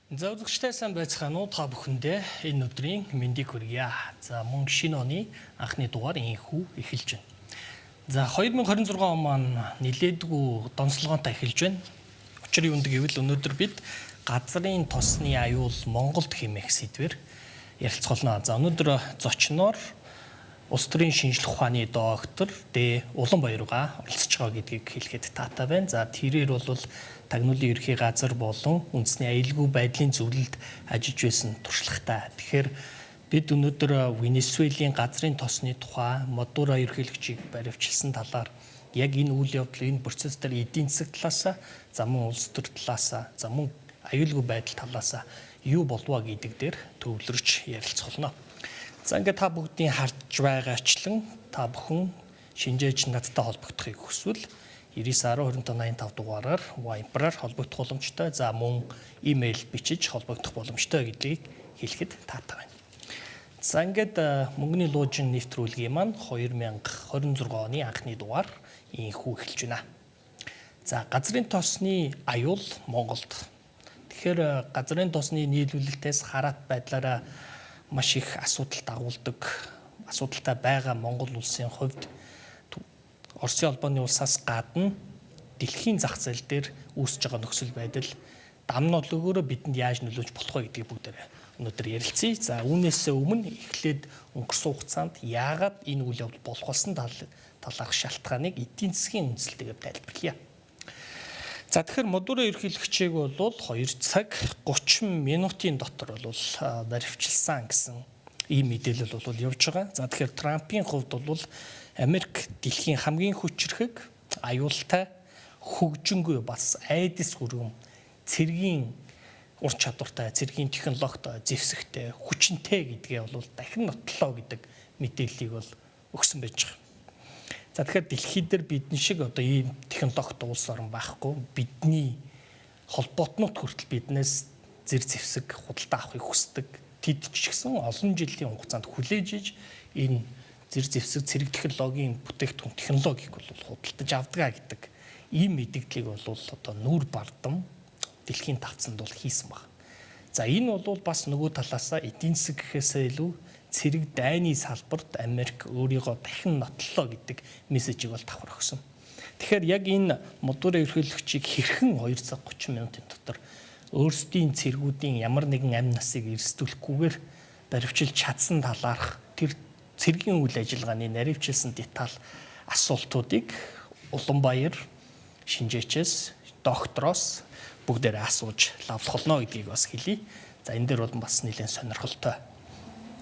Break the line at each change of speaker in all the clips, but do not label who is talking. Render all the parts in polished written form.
За, үзэгчтэй сайн байцгаана уу, та бүхэндээ энэ өдрийн мэндийг хүргье. За, мөн шинэ оны анхны дугаар инхүү эхэлж байна. За, 2026 он маань нилээдгүй донцлогоонтой эхэлж байна. Учир юунд гэвэл өнөөдөр бид газрын тосны аюул Монголд хэмээх сэдвээр ярилцах болно. За, өнөөдөр зочноор улс төрийн шинжлэх ухааны доктор Д. Уланбаярга оролцож байгаа гэдгийг хэлэхэд таатай байна. За, тэрээр бол тагнуулын ерхий газар болон үндэсний аюулгүй байдлын зөвлөлд ажиллаж байсан туршлагатай. Тэгэхээр бид өнөөдөр Венесуэлийн газрын тосны тухай, Мадуро ерхийлэгчийг баривчилсан талаар, яг энэ үйл явдал, энэ процесс дээр эдийн засаг талаас, за мөн улс төр талаас, за мөн аюулгүй байдал талаас юу болваа гэдэг дээр төвлөрч ярилцах болно. За, ингээд та бүгдийн харж байгаачлан та бүхэн шинжээж надтай холбогдохыг хүсвэл 99 10 25 85 дугаараар Viber-аар холбогдох боломжтой. За, мөн имэйл бичиж холбогдох боломжтой гэдгийг хэлэхэд таатай байна. За, ингээд мөнгөний луужин нэвтрүүлгийн маань 2026 оны анхны дугаар инхүү эхэлж байна. За, газрын тосны аюул Монголд. Тэгэхээр газрын тосны нийлүүлэлтээс хараат байдлаараа маш их асуудал дагуулдаг, асуудалтай байгаа Монгол улсын хувьд Оросын холбооны улсаас гадна дэлхийн зах зээл дээр үүсэж байгаа нөхцөл байдал дам нөлөөгөөрөө бидэнд яаж нөлөөж болох вэ гэдгийг бүгдээрээ өнөөдөр ярилцъя. За, үүнээс өмнө эхлээд өнгөрсөн хугацаанд яагаад энэ үйл явдал болох болсон талаарх шалтгааныг эдийн засгийн үндсэлтэйгээр тайлбарлая. За, тэгэхээр Мадуро ерөнхийлөгчийг бол 2 цаг 30 минутын дотор бол баривчилсан гэсэн ийм мэдээлэл бол явж байгаа. За, тэгэхээр Трампын хувьд бол Америк дэлхийн хамгийн хүчирхэг, аюултай, хөгжингүй, бас айдас хүргэм цэргийн ур чадвартай, цэргийн технологитой, зэвсэгтэй, хүчинтэй гэдгээ бол дахин нотлоо гэдэг мэдээллийг бол өгсөн байж байгаа. За, тэгэхээр дэлхий дээр бидний шиг одоо ийм технологитой улс орн байхгүй. Бидний холбоотнууд хүртэл биднээс зэр зэвсэг худалдаа авахыг хүсдэг. Тэд ч гэсэн олон жилийн хугацаанд хүлээж иж энэ зэр зэвсэг, цэрэг технологийн бүтээгдэхүүн, технологиг бол худалдаж авдаг гэдэг ийм мэдээллийг бол одоо нүүр бардам дэлхийн тавцанд бол хийсэн баг. За, энэ бол бас нөгөө талаасаа эдийн засаг гэхээсээ илүү цэрэг дайны салбарт Америк өөрийгөө дахин нотлоо гэдэг мессежийг бол давхар өгсөн. Тэгэхээр яг энэ Мадуро ерөнхийлөгчийг хэрхэн 2 цаг 30 минутын дотор өөрсдийн цэргүүдийн ямар нэгэн амь насыг эрсдүүлэхгүйгээр баривчилж чадсан талаарх тэр цэргийн үйл ажиллагааны наривчилсан деталь асуултуудыг Уланбаяр шинжээчээс, доктороос бүгдээрээ асууж лавлах болно гэдгийг бас хэлье. За, энэ дээр бол бас нэлээд сонирхолтой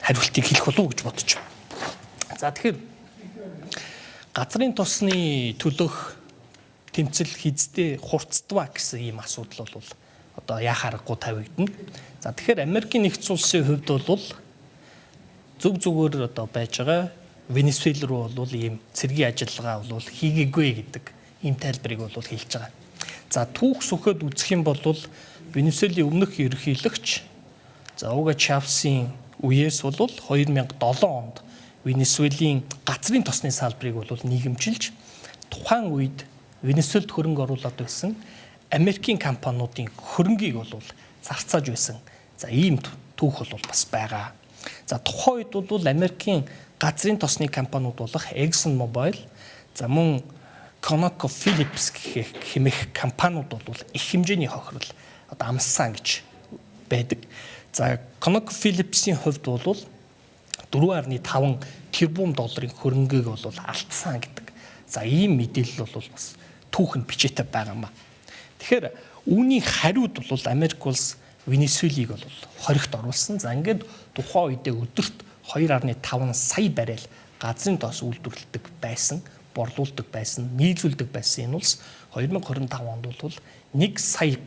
хариултыг хэлэх болов уу гэж бодож байна. За, тэгэхээр газрын тосны төлөх тэмцэл хизтэй хурцдваа гэсэн ийм асуудал бол одоо яах аргагүй тавигдана. За, тэгэхээр Америкийн нэгдсэн улсын хувьд бол зүг зүгээр одоо байж байгаа Венесуэл рүү бол ийм цэргийн ажиллагаа бол хийгээгүй гэдэг ийм тайлбарыг бол хэлж байгаа. За, түүх сүхэд үзэх юм бол Венесуэлийн өмнөх ерөнхийлөгч, за, Уго Чавесын үеэс бол 2007 онд Венесуэлийн газрын тосны салбарыг бол нийгэмчилж, тухайн үед Венесуэлд хөрөнгө оруулаад байсан Америкийн компаниудын хөрөнгийг бол зарцааж байсан. За, ийм түүх бол бас байгаа. За, тухайн үед бол Америкийн газрын тосны компаниуд болох Exxon Mobil, за мөн ConocoPhillips гэх хэмээх компаниуд бол их хэмжээний хохирол одоо амссан гэж байдаг. За, ConocoPhillips-ийн хувьд бол 4.5 тэрбум долларын хөрөнгийг бол алдсан гэдэг. За, ийм мэдээлэл бол бас түүхэнд бичээтэй байгаа юм ба. Тэгэхээр үүний хариуд бол Америк улс Венесуэлийг бол хоригт оруулсан. За, ингээд тухайн үедээ өдөрт 2.5 сая баррел газрын тос үйлдвэрлэдэг байсан, борлуулдаг байсан, нийлүүлдэг байсан энэ улс 2025 онд бол 1 сая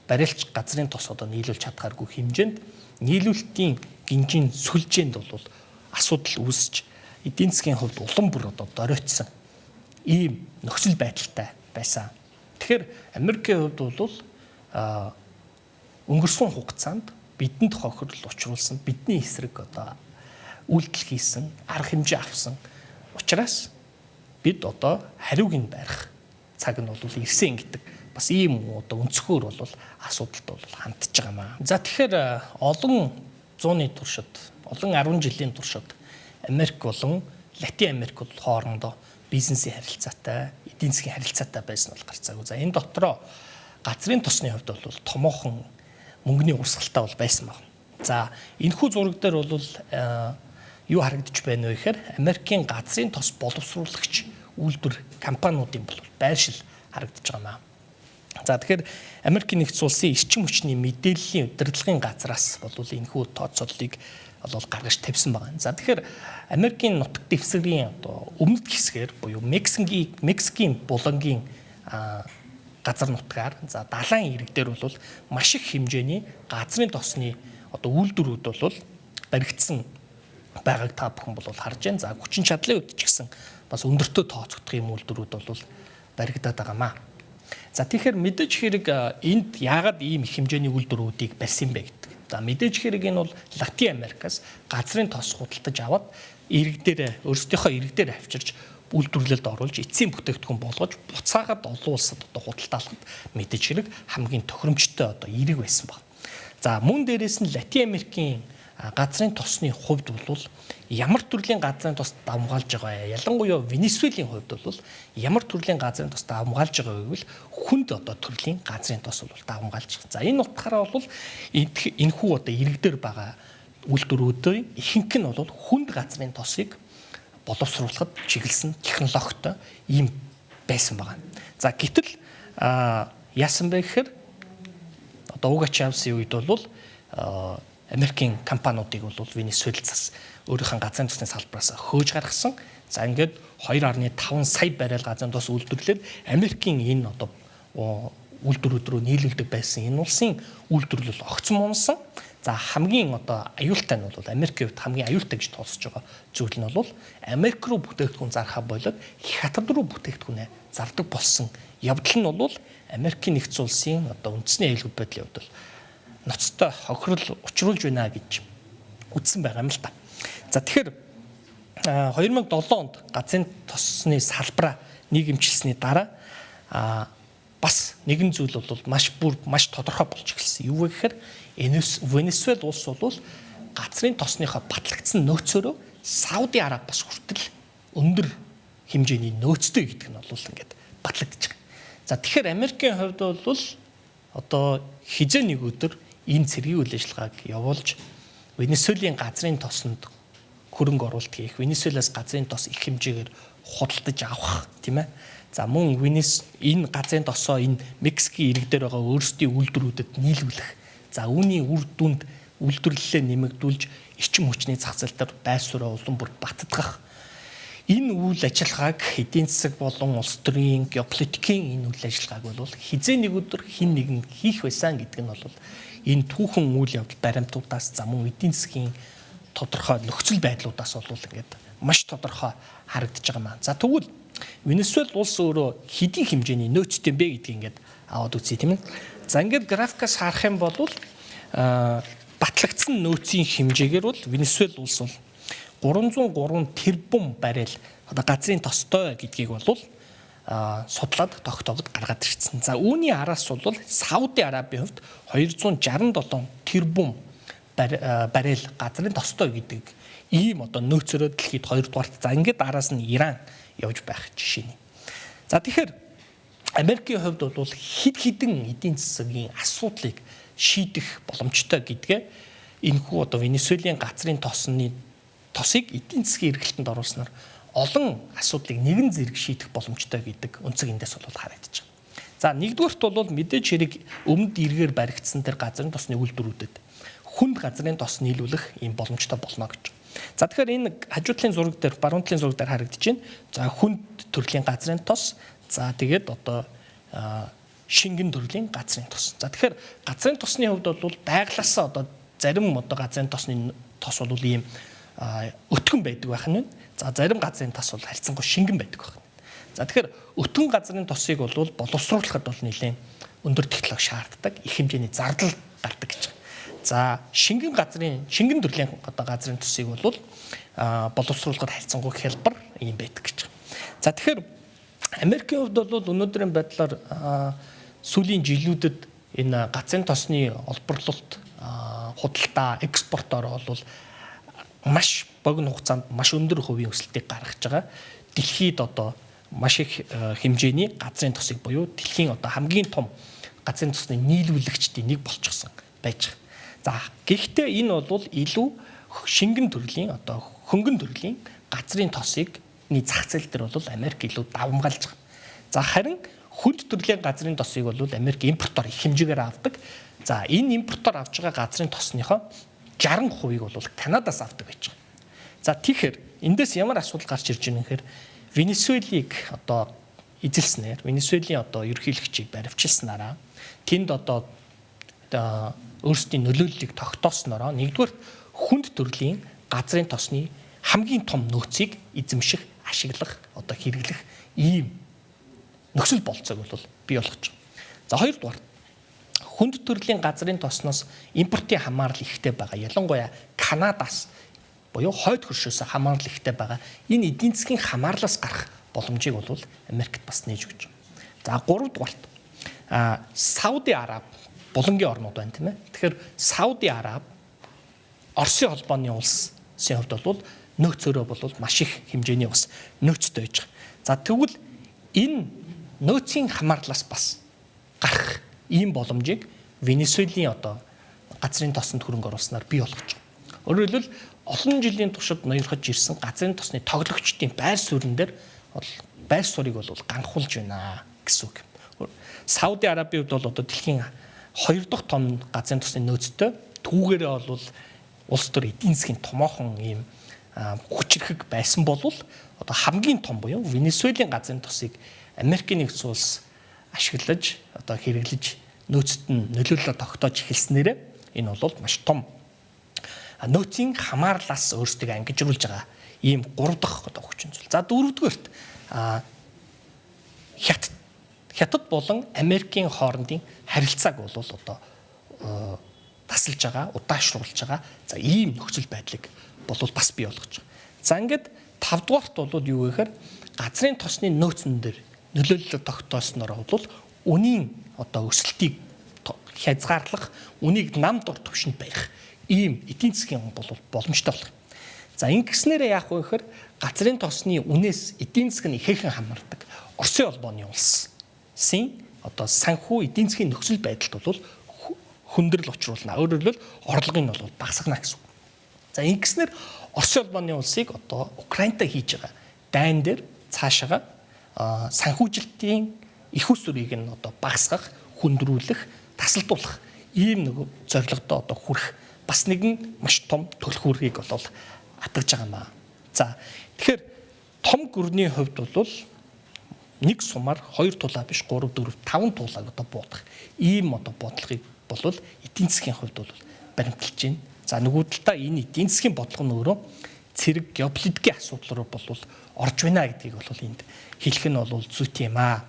баррелч газрын тос одоо нийлүүлж чадхааргүй хэмжээнд нийлүүлэлтийн гинжийн сүлжээнд бол асуудал үүсэж, эдийн засгийн хувьд улам бүр одоо доройтсон ийм нөхцөл байдалтай байсан. Тэгэхээр Америкийн хувьд бол өнгөрсөн хугацаанд бидэнд хохирол учруулсан, бидний эсрэг одоо үйлдэл хийсэн, арга хэмжээ авсан учраас бид одоо хариуг нь барих цаг нь бол ирсэн гэдэг бас ийм одоо өнцгөр бол асуудалд бол хандж байгаа маа. За тэгэхээр олон зууны туршид, олон 10 жилийн туршид Америк болон Латин Америк бол хоорондоо бизнесийн харилцаатай, эдийн засгийн харилцаатай байсан бол гарцаагүй. За энэ дотроо газрын тосны хувьд бол томоохон мөнгөний урсгалтай бол байсан баг. За энэхүү зураг дээр бол юу харагдаж байна вэ гэхээр Америкийн газрын тос боловсруулагч үйлдвэр компаниудын бол байршил харагдаж байгаа маа. За тэгэхээр Америкийн нэгдсэн улсын эрчим хүчний мэдээллийн удирдлагын газраас бол энэхүү тооцооллыг бол гаргаж тавьсан байгаа. За тэгэхээр Америкийн нутаг дэвсгэрийн одоо өмнөд хэсгээр буюу Мексикийн булангийн газар нутгаар, за далайн ирэг дээр бол маш их хэмжээний газрын тосны одоо үйлдвэрүүд бол баригдсан байгааг та бүхэн бол харж байна. За хүчин чадлын хувьд ч гэсэн бас өндөртөө тооцогдох юм үйлдвэрүүд бол баригдаад байгаамаа. За тэгэхээр мэдээж хэрэг энд яагаад ийм их хэмжээний үйлдвэрүүдийг барьсан бэ гэдэг. За мэдээж хэрэг энэ бол Латин Америкаас газрын тос худалдаж аваад ирэг дээр өөрсдийнхөө ирэг дээр авчирч үйлдвэрлэлд оруулж эцсийн бүтээгдэхүүн болгож буцаагаад олон улсад одоо худалдаалахад мэдээж хэрэг хамгийн тохиромжтой одоо ирэг байсан баг. За мөн дээрээс нь Латин Америкийн газрын тосны хувьд бол ямар төрлийн газрын тос давмгаалж байгаа вэ? Ялангуяа Венесуэлийн хувьд бол ямар төрлийн газрын тос давмгаалж байгаа вэ гэвэл хүнд одоо төрлийн газрын тос бол давмгаалж байгаа. За энэ утгаараа бол энэхүү одоо ирэг дээр байгаа үйлдвэрүүдийн ихэнх нь бол хүнд газрын тосыг боловсруулахад чиглэсэн технологитой ийм байсан байгаа. За гэтэл яасан бэ гэхээр одоо Уга Чавесын үед бол Америкийн компаниудыг бол Венесуэл зас өөрийнхөө газрын тосны салбараас хөөж гаргасан. За ингээд 2.5 сая баррел газрын тос үйлдвэрлээд Америкийн энэ одоо үйлдвэрүүд рүү нийлүүлдэг байсан энэ улсын үйлдвэрлэл огцом унсан. За хамгийн одоо аюултай нь бол Америкийн хувьд хамгийн аюултай гэж тооцож байгаа зүйл нь бол Америк руу бүтээгдэхүүн зархаа болоод Хятад руу бүтээгдэхүүнээ зардаг болсон явдал нь бол Америкийн нэгдсэн улсын одоо үндэсний аюулгүй байдлын хувьд бол ноцтой хохирол учруулж байна гэж үзсэн байгаа юм л та. За тэгэхээр 2007 онд газрын тосны салбараа нийгэмчилсэний дараа бас нэгэн зүйл бол маш тодорхой болж эхэлсэн. Юу вэ гэхээр Венесуэл улс бол газрын тосныхоо батлагдсан нөөцөөрөө Сауди Араб бас хүртэл өндөр хэмжээний нөөцтэй гэдэг нь бол ингээд батлагдчих. За тэгэхээр Америкийн хувьд бол одоо хизээ нэг өдөр энэ цэргийн үйл ажиллагааг явуулж Венесуэлийн газрын тосонд хөрөнгө оруулалт хийх, Венесуэлаас газрын тос их хэмжээгээр худалдаж авах, тийм ээ. За мөн энэ газрын тосоо энэ Мексикийн ирэг дээр байгаа өөрсдийн үйлдвэрүүдэд нийлүүлэх. За үүний үр дүнд үйлдвэрлэлээ нэмэгдүүлж эрчим хүчний зах зээл дээр байр сууриа улам бүр баттгах. Энэ үйл ажиллагааг эдийн засаг болон улс төрийн геополитикийн энэ үйл ажиллагааг бол хизээ нэг өдөр хэн нэгэн хийх байсан гэдэг нь бол энэ түүхэн үйл явдал баримтуудаас за мөн эдийн засгийн тодорхой нөхцөл байдлуудаас бол ингээд маш тодорхой харагдаж байгаа маа. За тэгвэл Венесуэл улс өөрөө хэдийн хэмжээний нөөцтэй юм бэ гэдгийг ингээд аваад үзье, тийм ээ. За ингээд графикаас харах юм бол батлагдсан нөөцийн хэмжээгээр бол Венесуэл улс бол 303 тэрбум баррел одоо газрын тостой гэдгийг бол судлаад тогтоогод гаргаад ирсэн. За үүний араас бол Сауди Арабийн хувьд 267 тэрбум баррел газрын тостой гэдэг ийм одоо нөөцөрөө дэлхийд 2 дугаарт. За ингээд араас нь Иран явж байх жишээ нь. За тэгэхээр Америкийн хувьд бол хэд хэдэн эдийн засгийн асуудлыг шийдэх боломжтой гэдгээ энэхүү одоо Венесуэлийн газрын тосны тосыг эдийн засгийн эргэлтэнд оруулснаар олон асуудлыг нэгэн зэрэг шийдэх боломжтой гэдэг өнцөг эндээс бол харагдаж байна. За нэгдүгээрт бол мэдээж хэрэг өмнөд эргээр баригдсан тэр газрын тосны үйлдвэрүүдэд хүнд газрын тос нийлүүлэх ийм боломжтой болно гэж. За тэгэхээр энэ хажуу талын зураг дээр, баруун талын зураг дээр харагдаж байна. За хүнд төрлийн газрын тос, за тэгээд одоо шингэн төрлийн газрын тос. За тэгэхээр газрын тосны хувьд бол байглаасаа одоо зарим одоо газрын тосны тос бол ийм өтгөн байдаг байх нь. За зарим газрын тос бол харьцангуй шингэн байдаг байх нь. За тэгэхээр өтгөн газрын тосыг бол боловсруулахад бол нэлээд өндөр технологи шаарддаг, их хэмжээний зардал гардаг гэж. За шингэн төрлийн одоо газрын тосыг бол боловсруулахад харьцангуй хялбар ийм байдаг гэж. За тэгэхээр Америкийн хувьд бол өнөөдрийн байдлаар Сүүлийн жилүүдэд энэ газрын тосны олборлолт, худалдаа, экспортоор бол маш богино хугацаанд маш өндөр хувийн өсөлтийг гаргаж байгаа. Дэлхийд одоо маш их хэмжээний газрын тосыг буюу дэлхийн одоо хамгийн том газрын тосны нийлүүлэгчдийн нэг болчихсон байж байгаа. За, гэхдээ энэ бол илүү шингэн төрлийн, одоо хөнгөн төрлийн газрын тосыг зах зээл дээр бол Америк илүү давамгаалж байгаа. За, харин хүнд төрлийн газрын тосыг бол Америк импортоор их хэмжээгээр авдаг. За, энэ импортоор авж байгаа газрын тосныхоо 60%-ийг бол Канадаас авдаг байж байгаа. За, тэгэхээр эндээс ямар асуудал гарч ирж байгаа нөхөр, Венесуэлийг одоо эзэлснээр, Венесуэлийн одоо ерөнхийлөгчийг баривчилснараа, тэнд одоо өөрсдийн нөлөөллийг тогтоосноороо нэгдүгээр хүнд төрлийн газрын тосны хамгийн том нөөцийг эзэмших, ашиглах, одоо хэрэглэх ийм нөхцөл болцоог бол бий болгож байгаа. За, хоёрдугаар, хүнд төрлийн газрын тосноос импортын хамаарал ихтэй байгаа. Ялангуяа Канадаас буюу хойд хөршөөс хамаарал ихтэй байгаа. Энэ эдийн засгийн хамаарлаас гарах боломжийг бол Америкт бас нээж өгч байгаа. За, гуравдугаарт, Сауди Араб, булангийн орнууд байна, тийм ээ. Тэгэхээр Сауди Араб, Оросын холбооны улсын хувьд бол нөөцөөрөө бол маш их хэмжээний бас нөөцтэй байж байгаа. За, тэгвэл энэ нөөцийн хамаарлаас бас гарах ийм боломжийг Венесуэлийн одоо газрын тосонд хөрөнгө оруулснаар бий болгож байгаа. Өөрөөр хэлбэл, олон жилийн туршид ноёрхож ирсэн газрын тосны тоглогчдын байр суурин дээр бол байр суурийг бол ганхуулж байна гэсэн үг. Сауди Арабын хувьд бол одоо дэлхийн хоёр дахь том газрын тосны нөөцтэй, түүгээрээ бол улс төр эдийн засгийн томоохон ийм хүчирхэг байсан бол одоо хамгийн том буюу Венесуэлийн газрын тосыг Америкийн нэгдсэн улс ашиглаж, одоо хэрэглэж, нөөцөд нь нөлөөллөө тогтоож эхэлснээрээ энэ бол маш том нөөцийн хамаарлаас өөрсдөө ангижруулж байгаа ийм гурав дахь одоо хүчин зүйл. За, дөрөвдүгээрт, Хятад болон Америкийн хоорондын харилцааг бол одоо тасалж байгаа, удаашруулж байгаа. За, ийм нөхцөл байдлыг бол бас бий болгож байгаа. За, ингээд тавдугаарт бол юу гэхээр газрын тосны нөөцөн дээр нөлөөллөө тогтоосноор бол үнийн одоо өсөлтийг хязгаарлах, үнийг нам дор түвшинд барих ийм эдийн засгийн бол боломжтой болох. За, ингэснээрээ яах вэ гэхээр газрын тосны үнээс эдийн засаг нь ихээхэн хамаардаг. Оросын холбооны улсын одоо санхүү эдийн засгийн нөхцөл байдалд бол хүндрэл учруулна. Өөрөөр хэлбэл, орлогыг нь бол багасгана гэсэн үг. За, ингэснээр Оросын холбооны улсыг одоо Украинтай хийж байгаа дайн дээр цаашаага санхүүжилтийн их усүрийг нь одоо багасгах, хүндрүүлэх, тасалдуулах ийм нэг зорилгодоо одоо хүрэх бас нэгэн маш том түлхүүрийг бол атгаж байгаа юм аа. За, тэгэхээр том гүрний хувьд бол нэг сумаар хоёр тулаа биш, 3 4 5 тулааг одоо буудах ийм одоо бодлогыг бол эдийн засгийн хувьд бол баримталж байна. За, нөгөө талдаа энэ эдийн засгийн бодлого нь өөрөө цэрэг геополитикийн асуудал руу бол орж байна гэдгийг бол энд хэлэх нь бол зүйтэй юм аа.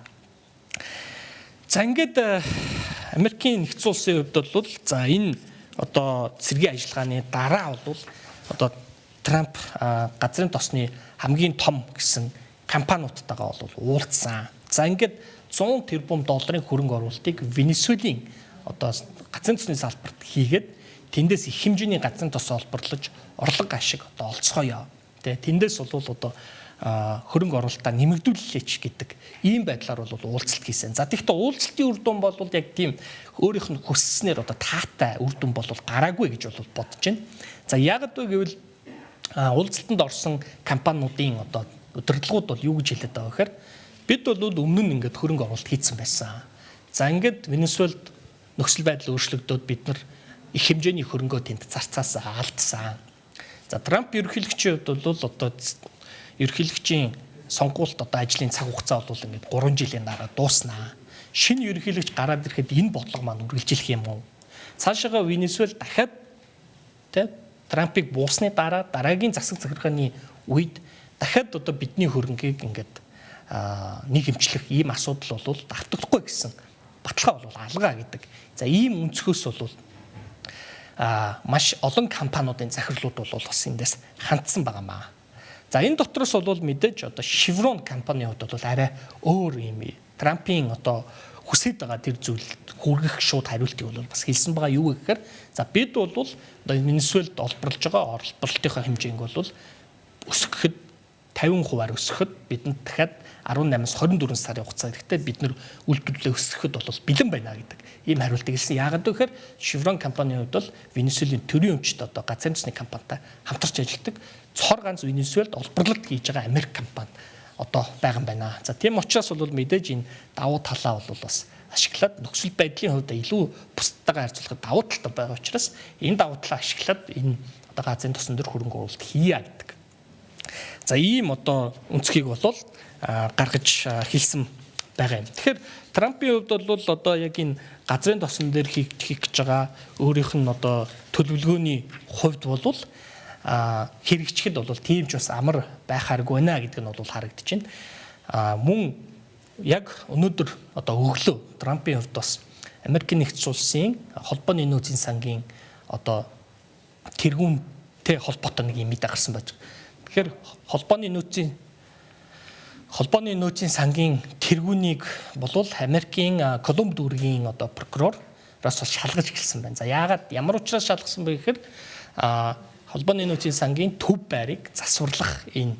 За, ингээд Америкийн нэгдсэн улсын хувьд бол, за, энэ одоо цэргийн ажиллагааны дараа бол одоо Трамп газрын тосны хамгийн том гэсэн компаниудтайгаа бол уулзсан. За, ингээд 100 тэрбум долларын хөрөнгө оруулалтыг Венесуэлийн одоо газрын тосны салбарт хийгээд, тэндээс их хэмжээний газрын тос олборлож, орлого ашиг одоо олцгоё. Тэ, тэндээс бол одоо хөрөнгө оруулалтаа нэмэгдүүллээч гэдэг ийм байдлаар бол уулзалт хийсэн. За, тэгэхдээ уулзалтын үр дүн бол яг тийм өөрийнх нь хүсснээр одоо таатай үр дүн бол гараагүй гэж бол бодож байна. За, яг вэ гэвэл уулзалтанд орсон компаниудын одоо удирдлагууд бол юу гэж хэлээд байгаа гэхээр бид бол өмнө нь ингээд хөрөнгө оруулалт хийцэн байсан. За, ингээд Венесуэлд нөхцөл байдал өөрчлөгдөөд бид нар их хэмжээний хөрөнгөө тэнд зарцаасаа алдсан. За, Трамп ерөнхийлөгчийн хувьд бол одоо ерөнхийлөгчийн сонгуульд одоо ажлын цаг хугацаа бол ингээд 3 жилийн дараа дууснаа. Шинэ ерөнхийлөгч гараад ирэхэд энэ бодлого маань үргэлжлэх юм уу? Цаашаага Венесуэл дахиад, тэ, Трампыг буусны дараа дараагийн засаг захиргааны үед дахиад одоо бидний хөрөнгийг ингээд нэг хэмжлэх ийм асуудал бол давтагдахгүй гэсэн баталгаа бол алгаа гэдэг. За, ийм өнцгөөс бол маш олон компаниудын захирлууд бол бас эндээс хандсан байгаа маа. За энэ дотроос бол мэдээж одоо Chevron компанийн хувьд бол арай өөр юм. Трампын одоо хүсэж байгаа тэр зүйл хүргэх шууд хариултыг бол бас хэлсэн байгаа. Юу гэхээр за бид бол одоо Венесуэлд олборлож байгаа олборлолтынхаа хэмжээг бол өсгөхөд 50%-аар өсгөхөд бидэнд дахиад 18-аас 24 сарын хугацаа хэрэгтэй, бид нар үйлдвэрлэлээ өсгөхөд бол бэлэн байна гэдэг ийм хариултыг хэлсэн. Яагаад гэхээр Chevron компанийн хувьд бол Венесуэлийн төрийн өмчт одоо газрын тосны компанитай хамтарч ажилладаг, цор ганц Венесуэлд олборлолт хийж байгаа Америк компани одоо байгаа юм байна. За тийм учраас бол мэдээж энэ давуу талаа бол бас ашиглаад, нөхцөл байдлын хувьд илүү бусдтайгаа харьцуулахад давуу талтай байгаа учраас энэ давуу талаа ашиглаад энэ одоо газрын тосон дээр хөрөнгө оруулалт хийя гэдэг. За ийм одоо өнцгийг бол гаргаж хэлсэн байгаа юм. Тэгэхээр Трампын хувьд бол одоо яг энэ газрын тосон дээр хийх гэж байгаа өөрийнх нь одоо төлөвлөгөөний хувьд бол хэрэгжихэд бол тийм ч бас амар байхааргүй байна гэдэг нь бол харагдаж байна. Мөн яг өнөөдөр одоо өглөө Трампын хувьд бас Америкийн нэгдсэн улсын холбооны нөөцийн сангийн одоо тэргүүнтэй холбоотой нэг юм мэдээ гарсан байж. Тэгэхээр холбооны нөөцийн сангийн тэргүүнийг болвол Америкийн Колумб дүүргийн одоо прокуророос бол шалгаж эхэлсэн байна. За яагаад, ямар учраас шалгасан бэ гэхээр холбооны нөөцийн сангийн төв байрыг засварлах энэ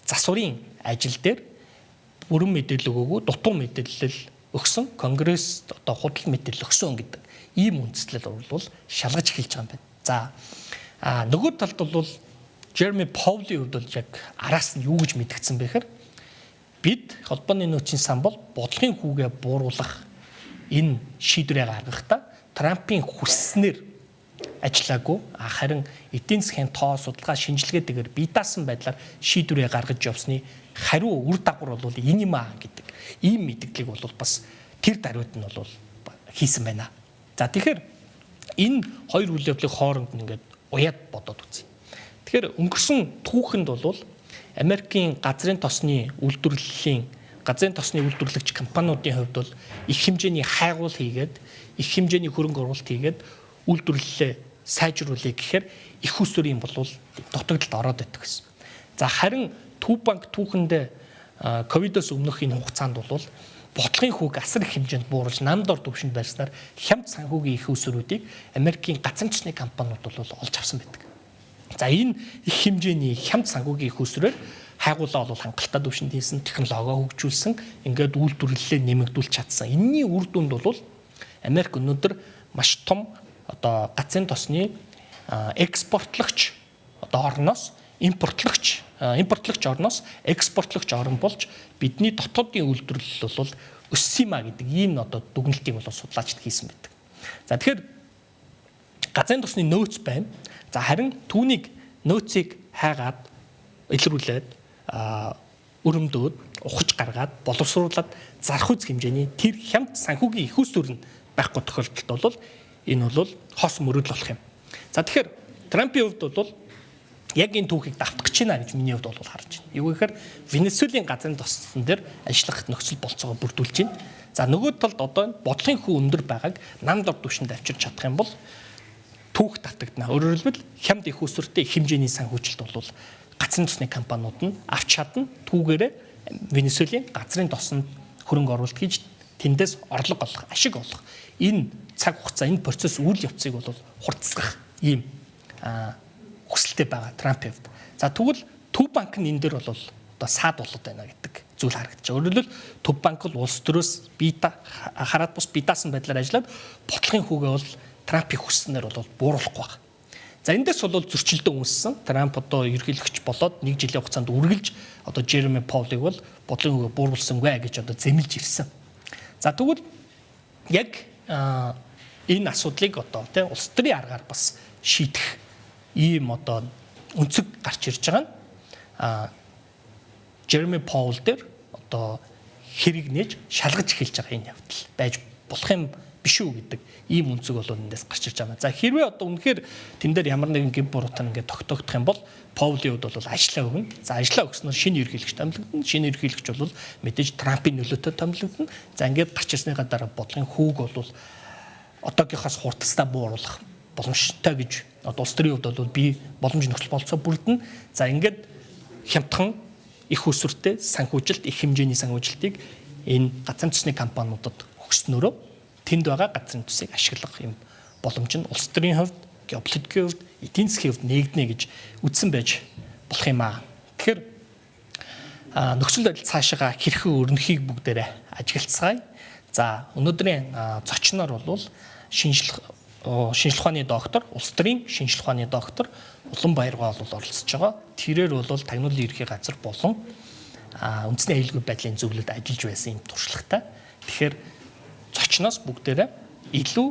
засварын ажил дээр бүрэн мэдээлэл өгөөгүй, дутуу мэдээлэл өгсөн, Конгресс одоо худал мэдээлэл өгсөн гэдэг ийм үндслэл бол шалгаж эхэлж байгаа юм байна. За нөгөө талд бол Жереми Паулийн хувьд бол яг араас нь юу гэж мэдгдсэн бэ гэхээр бид холбооны нөөцийн сан бол бодлогын хүүгээ бууруулах энэ шийдвэрээ гаргахдаа Трампын хүсснээр ажиллаагүй, харин эдийн засгийн тоо судалгаа шинжилгээтэйгээр бие даасан байдлаар шийдвэрээ гаргаж явсны хариу үр дагавар бол энэ юм аа гэдэг ийм мэдээллийг бол бас тэр даруйд нь бол хийсэн байна. За тэгэхээр энэ хоёр үйл явдлын хооронд нь ингээд уяад бодоод үзье. Тэгэхээр өнгөрсөн түүхэнд бол Америкийн газрын тосны үйлдвэрлэлийн газрын тосны үйлдвэрлэгч компаниудын хувьд бол их хэмжээний хайгуул хийгээд, их хэмжээний хөрөнгө оруулалт хийгээд үйлдвэрлэлээ сайжруулъя гэхээр их усүрийн болвол дутагдлалд ороод байдаг гэсэн. За харин Төв банк түүхэндээ ковидоос өмнөх энэ хугацаанд бол бодлогын хүүг асар их хэмжээнд бууруулж нам дор түвшинд барьснаар хямд санхүүгийн их усүрүүдийг Америкийн газрын тосны компаниуд бол олж авсан байдаг. За энэ их хэмжээний хямд санхүүгийн их усүрээр хайгуулаа бол хангалттай түвшинд хийсэн, технологио хөгжүүлсэн, ингээд үйлдвэрлэлээ нэмэгдүүлж чадсан. Энэний үр дүнд бол Америк өнөөдөр маш том одоо газрын тосны экспортлогч одоо орноос импортлогч орноос экспортлогч орн болж бидний дотоодын үйлдвэрлэл бол өссөн юм а гэдэг ийм одоо дүгнэлтийг бол судлаачид хийсэн байдаг. За тэгэхээр газрын тосны нөөц байна. За харин түүнийг нөөцийг хайгаад илрүүлээд өрөмдөөд ухаж гаргаад боловсруулад зарах үз хэмжээний тэр хямд санхүүгийн их усүр нь байхгүй тохиолдолд бол энэ бол хос мөрөдөл болох юм. За тэгэхээр Трампын хувьд бол яг энэ түүхийг давтах гэж байна гэж миний хувьд бол харж байна. Юу гэхээр Венесуэлийн газрын тосон дээр ажиллах нөхцөл болцоогоо бүрдүүлж байна. За нөгөө талд одоо бодлогын хүү өндөр байгааг нам дор түвшинд авчирч чадах юм бол түүх давтагдана. Өөрөөр хэлбэл хямд их усүртэй их хэмжээний санхүүжилт бол газрын тосны компаниуд нь авч чадна. Түүгээрээ Венесуэлийн газрын тосонд хөрөнгө оруулалт хийж тэндээс орлого олох, ашиг олох энэ цаг хугацаа, энэ процесс үйл явцыг бол хурцлах ийм хүсэлтэй байгаа Трампын хувьд. За тэгвэл Төв банк нь энэ дээр бол одоо саад болоод байна гэдэг зүйл харагдаж байна. Өөрөөр хэлбэл Төв банк бол улс төрөөс бие хараад бус бие даасан байдлаар ажиллаад бодлогын хүүгээ бол Трампын хүсснээр бол бууруулахгүй байна. За эндээс бол зөрчилдөн үүссэн. Трамп одоо ерөнхийлөгч болоод нэг жилийн хугацаанд үргэлж одоо Жереми Паулыг бол бодлогын хүүгээ бууруулсангүй гэж одоо зэмлэж ирсэн. За тэгвэл яг энэ асуудлыг одоо тий улс төрийн аргаар бас шийдэх ийм одоо өнцөг гарч ирж байгаа нь Жереми Паул дээр одоо хэрэг нээж шалгаж эхэлж байгаа энэ явдал байж болох юм биш үү гэдэг ийм өнцөг бол эндээс гарч ирж байгаа. За хэрвээ одоо үнэхээр тэн дээр ямар нэгэн гэм буруутай ингээд тогтоогдох юм бол Паулийн хувьд бол ажлаа өгнө. За ажлаа өгснөөр шинэ ерөнхийлөгч томилогдно. Шинэ ерөнхийлөгч бол мэдээж Трампын нөлөөтэй томилогдно. За ингээд гарч ирсныхаа дараа бодлогын хүүг бол одоогийнхоос хурдтай бууруулах боломжтой гэж одоо улс төрийн хувьд бол би боломж нөхцөл болцоо бүрдэнэ. За ингээд Хямдхан, их усүртэй санхүүжилт, их хэмжээний санхүүжилтийг энэ газрын төсний компаниудад өгснөөрөө тэнд байгаа газрын төсийг ашиглах юм боломж нь улс төрийн хувьд, геополитикийн хувьд, эдийн засгийн хувьд нээгдэнэ гэж үзсэн байж болох юм аа. Тэгэхээр нөхцөл байдал цаашаа хэрхэн өрнөхийг бүгдээрээ ажиглацгаая. За, өнөөдрийн зочноор бол шинжлэх ухааны доктор, улс төрийн шинжлэх ухааны доктор Уланбаяргаа бол оролцож байгаа. Тэрээр бол тагнуулын ерхий газар болон үндэсний аюулгүй байдлын зөвлөлд ажиллаж байсан юм туршлагатай. Тэгэхээр зочноос бүгдээрээ илүү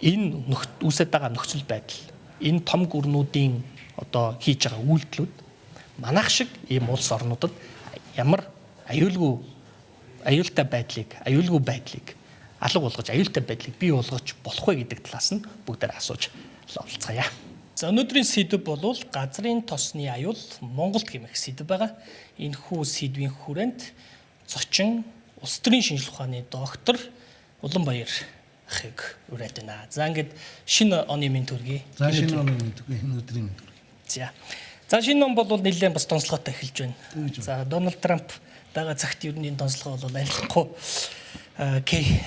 энэ үүсэт байгаа нөхцөл байдал, энэ том гүрнүүдийн одоо хийж байгаа үйлдэлүүд манайх шиг ийм улс орнуудад ямар аюултай байдлыг, аюулгүй байдлыг алга болгож, аюултай байдлыг бий болгож болох вэ гэдэг талаас нь бүгдээр асууж ловлцгаая. За, өнөөдрийн сэдэв бол газрын тосны аюул Монголд гэмэх сэдэв байгаа. Энэхүү сэдвийн хүрээнд зочин улс төрийн шинжлэх ухааны доктор Уланбаяр ахыг уриад байна. За, ингээд шинэ оны мэнд төргий.
За, шинэ оны мэнд төргий, энэ өдрийн мэнд төргий.
За. За, шинэ он бол нэлээд бас донцлогоотой эхэлж байна. За, Дональд Трамп байгаа цагт ер нь энэ донцлогоо бол арилгахгүй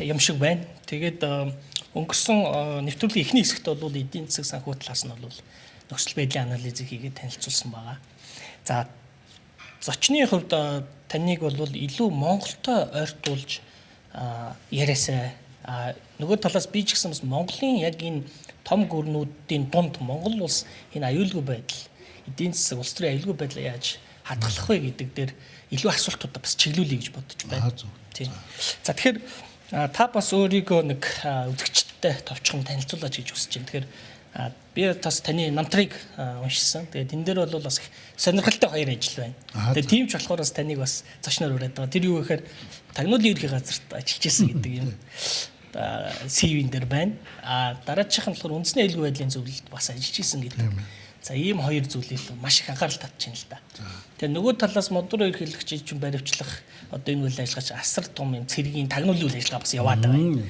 юм шиг байна. Тэгээд өнгөрсөн нэвтрүүлгийн эхний хэсэгт бол эдийн засаг, санхүү талаас нь бол нөхцөл байдлын анализыг хийгээд танилцуулсан байгаа. За, зочны хувьд таныг бол илүү Монголтой ойртуулж яриасай. Нөгөө талаас би ч гэсэн бас Монголын яг энэ том гүрнүүдийн дунд Монгол улс энэ аюулгүй байдал, эдийн засаг, улс төрийн аюулгүй байдлаа яаж хадгалах вэ гэдэг дээр илүү асуултуудаа бас чиглүүлье гэж бодож байна. Тийм. За, тэгэхээр та бас өөрийгөө нэг үзэгчдтэй товчхон танилцуулаач гэж хүсэж байна. Тэгэхээр би бас таны намтрыг уншсан. Тэгээд энэ дээр бол бас их сонирхолтой хоёр ажил байна. Тэгээд тийм ч болохоор бас таныг бас зочноор уриад байгаа. Тэр юу гэхээр тагнуулын ерхий газарт ажиллаж исэн гэдэг юм CV-н дээр байна. А дараачих нь болохоор үндэсний аюулгүй байдлын зөвлөлд бас ажиллаж исэн гэдэг. За, ийм хоёр зүйлийг маш их анхаарал татж байна л да. Тэгээ нөгөө талаас модур ерхийлэгч чинь баривчлах одоо энэ үйл ажиллагаач асар том юм цэргийн тагнуулын үйл ажиллагаа бас яваад байгаа юм.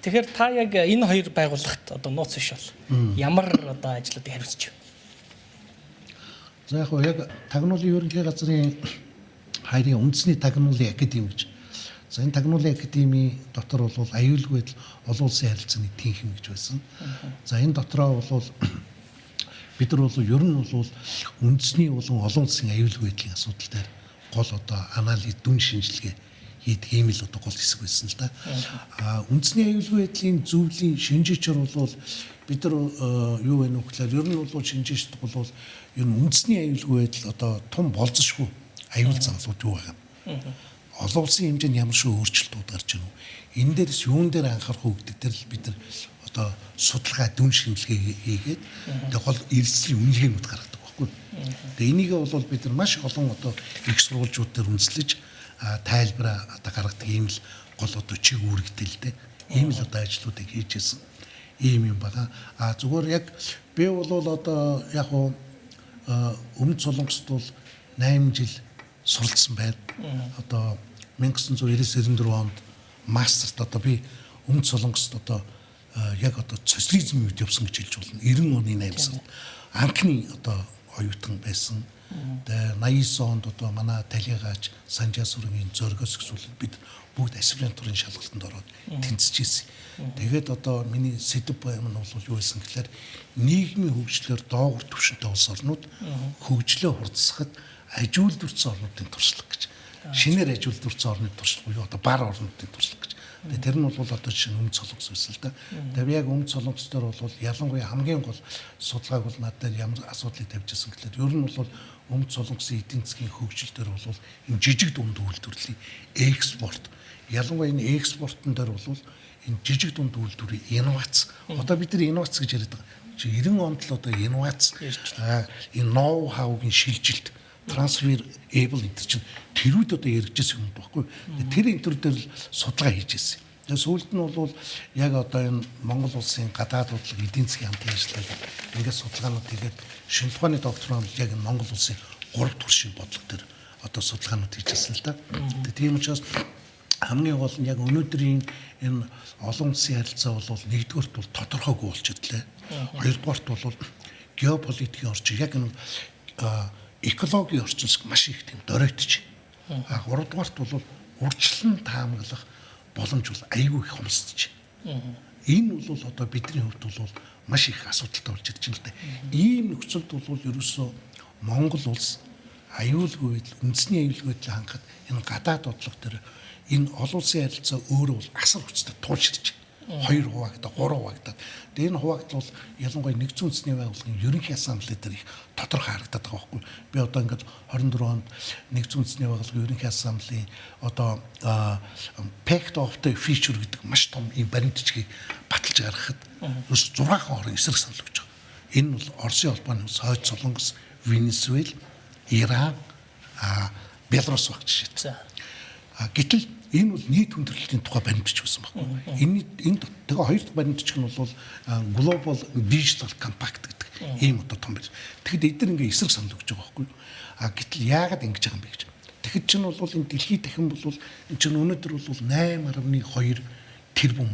Тэгэхээр та яг энэ хоёр байгууллагт одоо нууц биш бол ямар одоо ажлуудыг хариуцж байна?
За, яг яг тагнуулын ерөнхий газрын хайрын үндэсний тагнуулын академи гэж. За, энэ тагнуулын академийн дотор бол аюулгүй байдал, олон улсын харилцааны тэнхим гэж байсан. За, энэ дотроо бол бид нар бол ер нь бол үндэсний болон олон улсын аюулгүй байдлын асуудал дээр гол одоо анализ, дүн шинжилгээ хийдэг ийм л одоо гол хэсэг байсан л да. А үндэсний аюулгүй байдлын зөвлөлийн шинжээчээр бол бид нар юу вэ гэхээр ер нь бол шинжээчд бол ер нь үндэсний аюулгүй байдал одоо том болзошгүй аюул занлууд юу байгаа юм. Олон улсын хэмжээнд ямар шиг өөрчлөлтүүд гарч ийн үү? Энэ дээрс юун дээр анхаарах уу гэдэг дээр л бид нар одоо судалгаа, дүн шинжилгээ хийгээд тэгээ гол эрсдлийн үнэлгээнүүд гаргадаг байхгүй. Тэгээ энийг бол бид нар маш олон одоо их сурвалжууд дээр үндэслэж тайлбараа одоо гаргадаг ийм л гол одоо чиг үүрэгтэй л дээ. Ийм л одоо ажлуудыг хийж байсан ийм юм байна. А зүгээр яг би бол одоо яг Өмнөд Солонгост бол 8 жил суралцсан байна. Одоо 1990-94 онд мастерт одоо би Өмнөд Солонгост одоо яг одоо социализмын үед явсан гэж хэлж болно. 90 оны 8 сард анхны одоо оюутан байсан. Тэгээ 89 онд одоо манай Талигаач, Санжаа сүрэнгийн зоригоос гэсүүлээд бид бүгд аспирантурын шалгалтанд ороод тэнцэж ирсэн. Тэгээд одоо миний сэдэв юм нь бол юу байсан гэхээр нийгмийн хөгжлөөр доогуур түвшинтэй улс орнууд хөгжлөө хурдсахад ажиулдварсан орнуудын туршлага гэж. Шинээр ажиулдварсан орны туршлага буюу одоо бар орнуудын туршлага гэж. Тэгээ тэр нь бол одоо жишээ нь Өмнөд Солонгос байсан л да. Тэгээ би яг Өмнөд Солонгос дээр бол ялангуяа хамгийн гол судалгааг бол надад ямар асуудлыг тавьж ирсэн гэхлээр ер нь бол Өмнөд Солонгосын эдийн засгийн хөгжил дээр бол энэ жижиг дунд үйлдвэрлэлийн экспорт, ялангуяа энэ экспортон дээр бол энэ жижиг дунд үйлдвэрийн инновац. Одоо бид нар инновац гэж яриад байгаа. Чи 90 онд л одоо инновац, энэ ноу хаугийн шилжилт, transferable энэ чинь тэр үед одоо яригдчихсэн юм баггүй. Тэр энэ төр дээр л судалгаа хийж ирсэн. Тэгээ сүүлд нь бол яг одоо энэ Монгол улсын гадаад бодлого, эдийн засгийн хамтын ажиллагаа ингээд судалгаанууд хийгээд шинжлэх ухааны докторон яг энэ Монгол улсын 3 төршийн бодлого дээр одоо судалгаанууд хийж ирсэн л да. Тэгээ тийм учраас хамгийн гол нь яг өнөөдрийн энэ олон улсын харилцаа бол нэгдүгээрт бол тодорхойгүй болж ирлээ. Хоёрдугаарт бол геополитикийн орчин яг энэ Экологийн орчин шиг маш их тийм доройтж. А гуравдугаарт бол урьдчилан таамаглах боломж бол айгүй их хомсдож. Энэ бол одоо бидний хувьд бол маш их асуудалтай болж ирж байна л да. Ийм нөхцөлд бол ерөөсөө Монгол улс аюулгүй байдал, үндэсний аюулгүй байдлыг хангахад энэ гадаад бодлого дээр энэ олон улсын харилцаа өөрөө бол асар хүчтэй туулширч хоёр хуваагдаа, гурван хуваагдаад. Тэгээ энэ хуваагдал бол ялангуяа нэгдсэн үндэсний байгууллагын ерөнхий ассамблей дээр их тодорхой харагдаад байгаа байхгүй. Би одоо ингээд 24 онд нэгдсэн үндэсний байгууллагын ерөнхий ассамблеийн одоо Pact of the Future гэдэг маш том ийм баримт бичгийг баталж гаргахад ерөөс 6 орон эсрэг санал өгч байгаа. Энэ бол Оросын холбооны улс, Хойд Солонгос, Венесуэл, Иран, Беларус баг жишээтэй. Гэтэл энэ бол нийт хүндрэлтийн тухай баримт бичиг байсан байхгүй. Энэ энэ тэгээ хоёр дахь баримт бичиг нь бол Global Digital Compact гэдэг ийм одоо том баримт. Тэгэхэд эдгээр ингээ эсрэг санал өгч байгаа байхгүй. Гэтэл яагаад ингэж байгаа юм бэ гэж. Тэгэхэд чинь бол энэ дэлхийд дахин бол энэ чинь өнөөдөр бол 8.2 тэрбум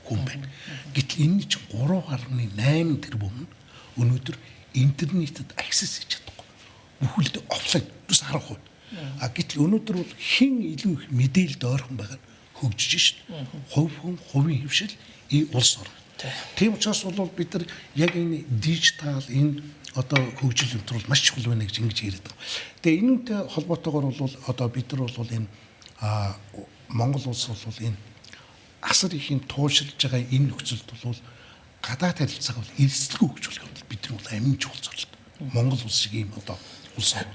хүн байна. Гэтэл энэний чинь 3.8 тэрбум нь өнөөдөр интернетэд access хийж чадахгүй. Бүхэлдээ офлайн плюс 10%. Гэтэл өнөөдөр бол хэн илүү их мэдээлэлд ойрхон байгаа нь хөгжиж шít. Хувь хүн, хувийн хэвшил, улс орн. Тийм учраас бол бид нар яг энэ дижитал энэ одоо хөгжил энэ бол маш чухал байна гэж ингэж яриад байгаа. Тэгээ энэ үнтэй холбоотойгоор бол одоо бид нар бол энэ Монгол улс бол энэ асар их юм туушилж байгаа энэ нөхцөлд бол гадаад харилцааг бол эрсдэлгүй хөгжүүлэх бол бидний бол амин чухал зорилт. Монгол улс шиг ийм одоо улс орн.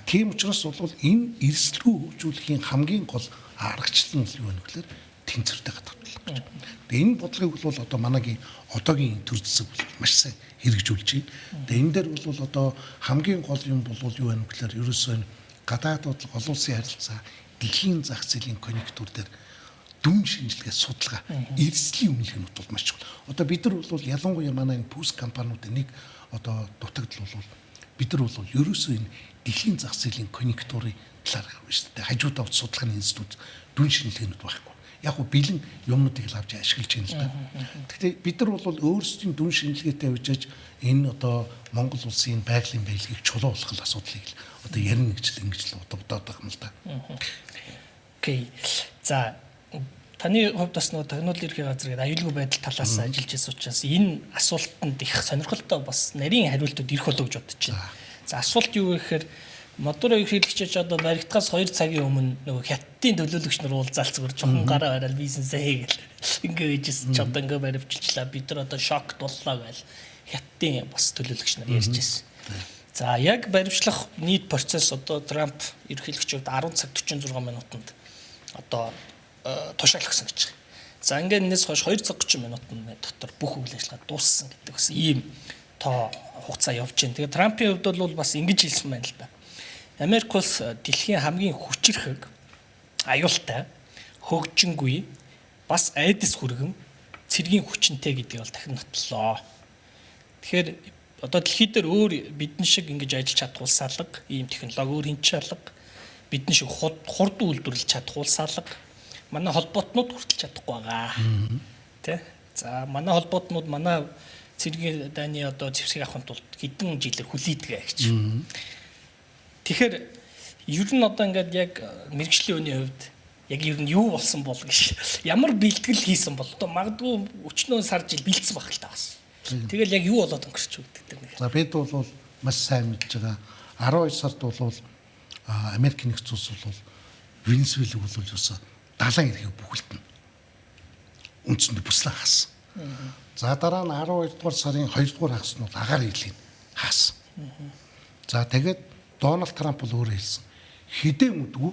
Тийм учраас бол энэ эрсдэлгүй хөгжүүлэхийн хамгийн гол аргачлал нь юу вэ гэхээр тэнцвэртэй гадаад бодлого гэж. Тэгээ энэ бодлогыг бол одоо манайгийн одоогийн төр зэсэг бол маш сайн хэрэгжүүлж байна. Тэгээ энэ дээр бол одоо хамгийн гол юм бол юу вэ гэхээр ерөөсөө энэ гадаад бодлого, олон улсын харилцаа, дэлхийн зах зээлийн конъюнктур дээр дүн шинжилгээ, судалгаа, эрсдлийн үнэлгээнүүд бол маш чухал. Одоо бид нар бол ялангуяа манай энэ пүс компаниудын нэг одоо дутагдал бол бид нар бол ерөөсөө энэ дэлхийн зах зээлийн конъюнктурын талаар шүү дээ. Хажуудаа судалгааны институт, дүн шинжилгээнүүд байхгүй. Яг гоо бэлэн юмнуудыг л авч ашиглаж байна л да. Гэхдээ бид нар бол өөрсдийн дүн шинжилгээтэй явж энэ одоо Монгол улсын байгалийн баялагийг чулуу болох асуудлыг л одоо ярина гэж л ингэж л бодоод байгаа юм л да.
Окей. За, таны хувьд бас нөгөө тагнуулын ерхий газар гэдэг аюулгүй байдал талаас ажиллаж байсан учраас энэ асуултанд их сонирхолтой бас нарийн хариултууд ирэх болов гэж бодож байна. За, асуулт юу гэхээр Мадуро ерөнхийлөгч одоо баригдахаас 2 цагийн өмнө нөгөө хятадын төлөөлөгч нар уулзаал зүгээр жоохон гараа бараал бизнесээ хийгээл ингээ хийжсэн ч одоо ингээ баривчилчлаа, бид нар одоо шокт боллоо гээл хятадын бас төлөөлөгч нар ярьж байсан. За, яг баривчлах нийт процесс одоо Трамп ерөнхийлөгчийн хувьд 10 цаг 46 минутанд одоо тушаал өгсөн гэж байгаа. За, ингээд энэс хойш 2 цаг 30 минутанд дотор бүх үйл ажиллагаа дууссан гэдэг бас ийм тоо хугацаа явж байна. Тэгээ Трампын хувьд бол бас ингэж хэлсэн байна л да. Америк улс дэлхийн хамгийн хүчирхэг, аюултай, хөгжингүй, бас айдас хүргэн цэргийн хүчинтэй гэдгийг бол дахин нотлоо. Тэгэхээр одоо дэлхий дээр өөр бидэн шиг ингэж ажиллаж чадах улс алга, ийм технологи өөр хинч алга, бидэн шиг хурд үйлдвэрлэж чадах улс алга, манай холбоотнууд хүртэл чадахгүй байгаа. Тэ? За, манай холбоотнууд манай цэргийн дайны одоо зэвсгийг авахын тулд хэдэн жилээр хүлээдэг гэж. Тэгэхээр ер нь одоо ингээд яг мэргэжлийн үеийн хувьд яг ер нь юу болсон бол гэж ямар бэлтгэл хийсэн бол одоо магадгүй өчнөө сар жил бэлдсэн байх л та бас. Тэгэл яг юу болоод өнгөрч гэдэг тэр нэг.
За, бид бол маш сайн мэдж байгаа. 12 сард бол Америк нэгдсэн улс бол Венесуэлийг бол ерөөсөө далайн эрхийг бүхэлд нь үндсэндээ бүслэн хаасан. За, дараа нь 12 дугаар сарын 2 дугаар хагас нь бол агаар ирлийг хаасан. За, тэгээд Дональд Трамп бол өөрөө хэлсэн. Хэдэн үдгүй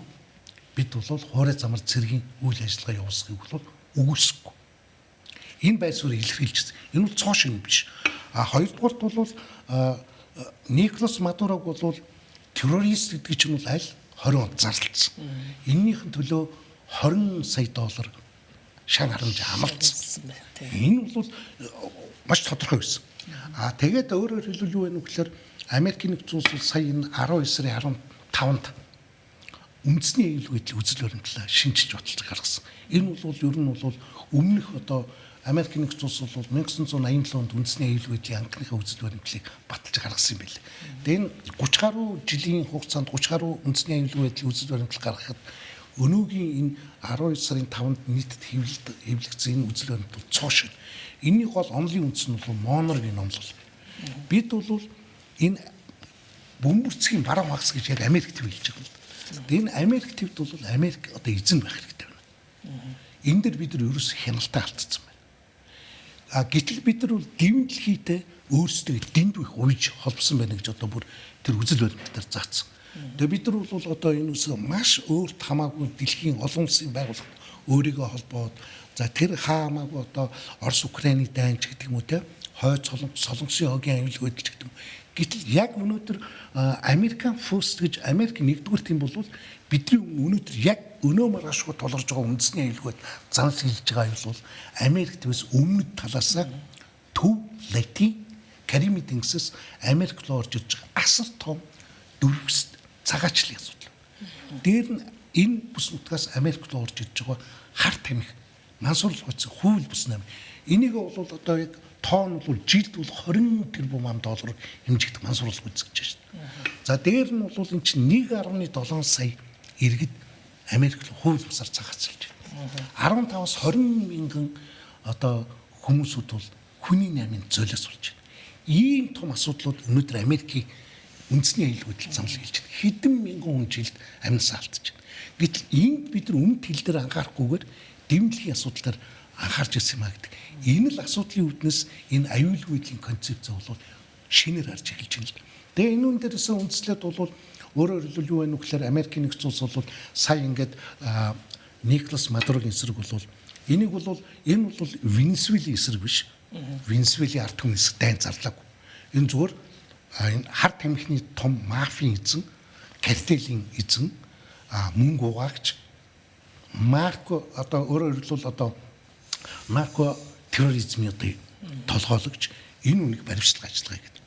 бид бол хуурай замар цэргийн үйл ажиллагаа явуулахыг бол үгүйсэхгүй. Энэ байр суурийг илэрхийлж байсан. Энэ бол цоо шинэ биш. А хоёрдугаарт бол Николас Мадурог бол террорист гэдэг чинь бол аль 20 онд зарлцсан. Эннийхэн төлөө 20 сая доллар шан харамж амлцсан. Энэ бол маш тодорхой байсан. А тэгээд өөрөөр хэлбэл юу вэ гэхээр Америкийн нэгдсэн улс сая энэ 12 сарын 15-нд үндэсний аюулгүй байдлын үзэл баримтлалаа шинчилж баталж гаргасан. Энэ бол ер нь бол өмнөх одоо Америк нэгдсэн улс бол 1987 онд үндэсний аюулгүй байдлын анхныхаа үзэл баримтлалыг баталж гаргасан юм билээ. Тэгээ энэ 30 гаруй жилийн хугацаанд 30 гаруй үндэсний аюулгүй байдлын үзэл баримтлал гаргахад өнөөгийн энэ 12 сарын 5-нд нийтэд хэвлэгдсэн энэ үзэл баримтлал цоо шин. Энийний гол онолын үндэс нь бол Монрогийн номлол. Бид бол энэ бөмбөрцгийн баруун хагас гэж яг Америк төв хэлж байгаа юм. Тэгээ энэ Америк төвд бол Америк одоо эзэн байх хэрэгтэй байна. Энэ дэр бид нар ерөөс хяналтаа алдсан байна. А гэтэл бид нар бол дэвэн дэлхийтэй өөрсдөө дэндүү их уйж холбосон байна гэж одоо бүр тэр үзэл баримтлалаар заасан. Тэгээ бид нар бол одоо энэ үсэг маш өөрт хамаагүй дэлхийн олон улсын байгууллагад өөрийгөө холбоод за тэр хамаагүй одоо Орос Украины дайн ч гэдэг юм уу те хойд Солонгосын хогийн аюулгүй байдал ч гэдэг юм. Гэтэл яг өнөөдөр American First гэж Америк нэгдүгээр тийм бол бидний өнөөдөр яг өнөө маргаашгүй тулгарч байгаа үндэсний аюулгүй занал хэлж байгаа аюул бол Америк твээс өмнөд талаасаа Төв Латин Карибын тэнгисээс Америк руу орж ирж байгаа асар том дөрвөс цагаачлалын асуудал. Дээр нь энэ бүс нутгаас Америк руу орж ирж байгаа хар тамхи мансуурлах байсан хууль бус нам. Энийг бол одоо яг тоон бол жилд бол 20 тэрбум ам доллар хэмжигдэх мансуурлах үзэж байна шүү дээ. За дээр нь бол эн чинь 1.7 сая иргэд Америк руу хууль бусаар цагаацалж байна. 15-аас 20 мянган одоо хүмүүсүүд бол хүний наймын золиос болж байна. Ийм том асуудлууд өнөөдөр Америкийн үндэсний аюулгүй байдал замлал хэлж байна. Хэдэн мянган хүн жилд амьсаа алдаж байна. Гэтэл энд бид нар өмнөд хил дээр анхаарахгүйгээр дэмжлэгийн асуудал дээр анхаарч ирсэн юм а гэдэг. Энэ л асуудлын үүднээс энэ аюулгүй байдлын концепц бол шинээр харж эхэлж байна л. Тэгээ энэ үн дээрээс үндэслээд бол өөрөөр хэлбэл юу вэ гэхээр Америкийн нэгдсэн улс бол сая ингээд Николас Мадурогийн эсрэг бол энийг бол энэ бол Венесуэлийн эсрэг биш. Венесуэлийн ард түмэн эсрэг дайн зарлаагүй. Энэ зүгээр энэ хар тамхины том мафийн эзэн, картелийн эзэн, мөнгө угаагч Марко одоо өөрөөр хэлбэл одоо нарко терроризмын одоо толгойлогч энэ үнийг баримтлах ажиллагаа гэдэг.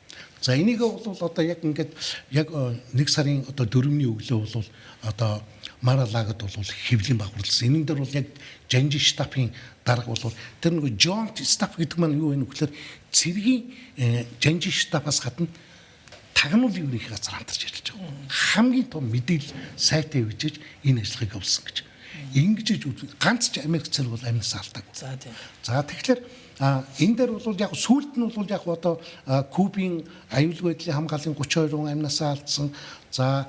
За энийг бол одоо яг ингээд яг 1 сарын одоо 4-ний өглөө бол одоо Маралагад бол хэвлийн багварлсан. Энэ дээр бол яг Жанжи штабын дарга бол тэр нэг Joint Staff гэдэг маань юу вэ гэхээр цэргийн Жанжи штабаас гадна тагнуулын ерөнхий газар хамтарч ажиллаж байгаа. Хамгийн том мэдээлэл сайтай хөгжиж энэ ажиллагааг явуулсан гэж. Ингэж ганц ч Америк цэрэг бол амнаас алдаагүй.
За тийм.
За тэгэхээр энэ дээр бол яг сүүлд нь бол яг одоо Кубын аюулгүй байдлын хамгааллын 32 хүн амнасаа алдсан. За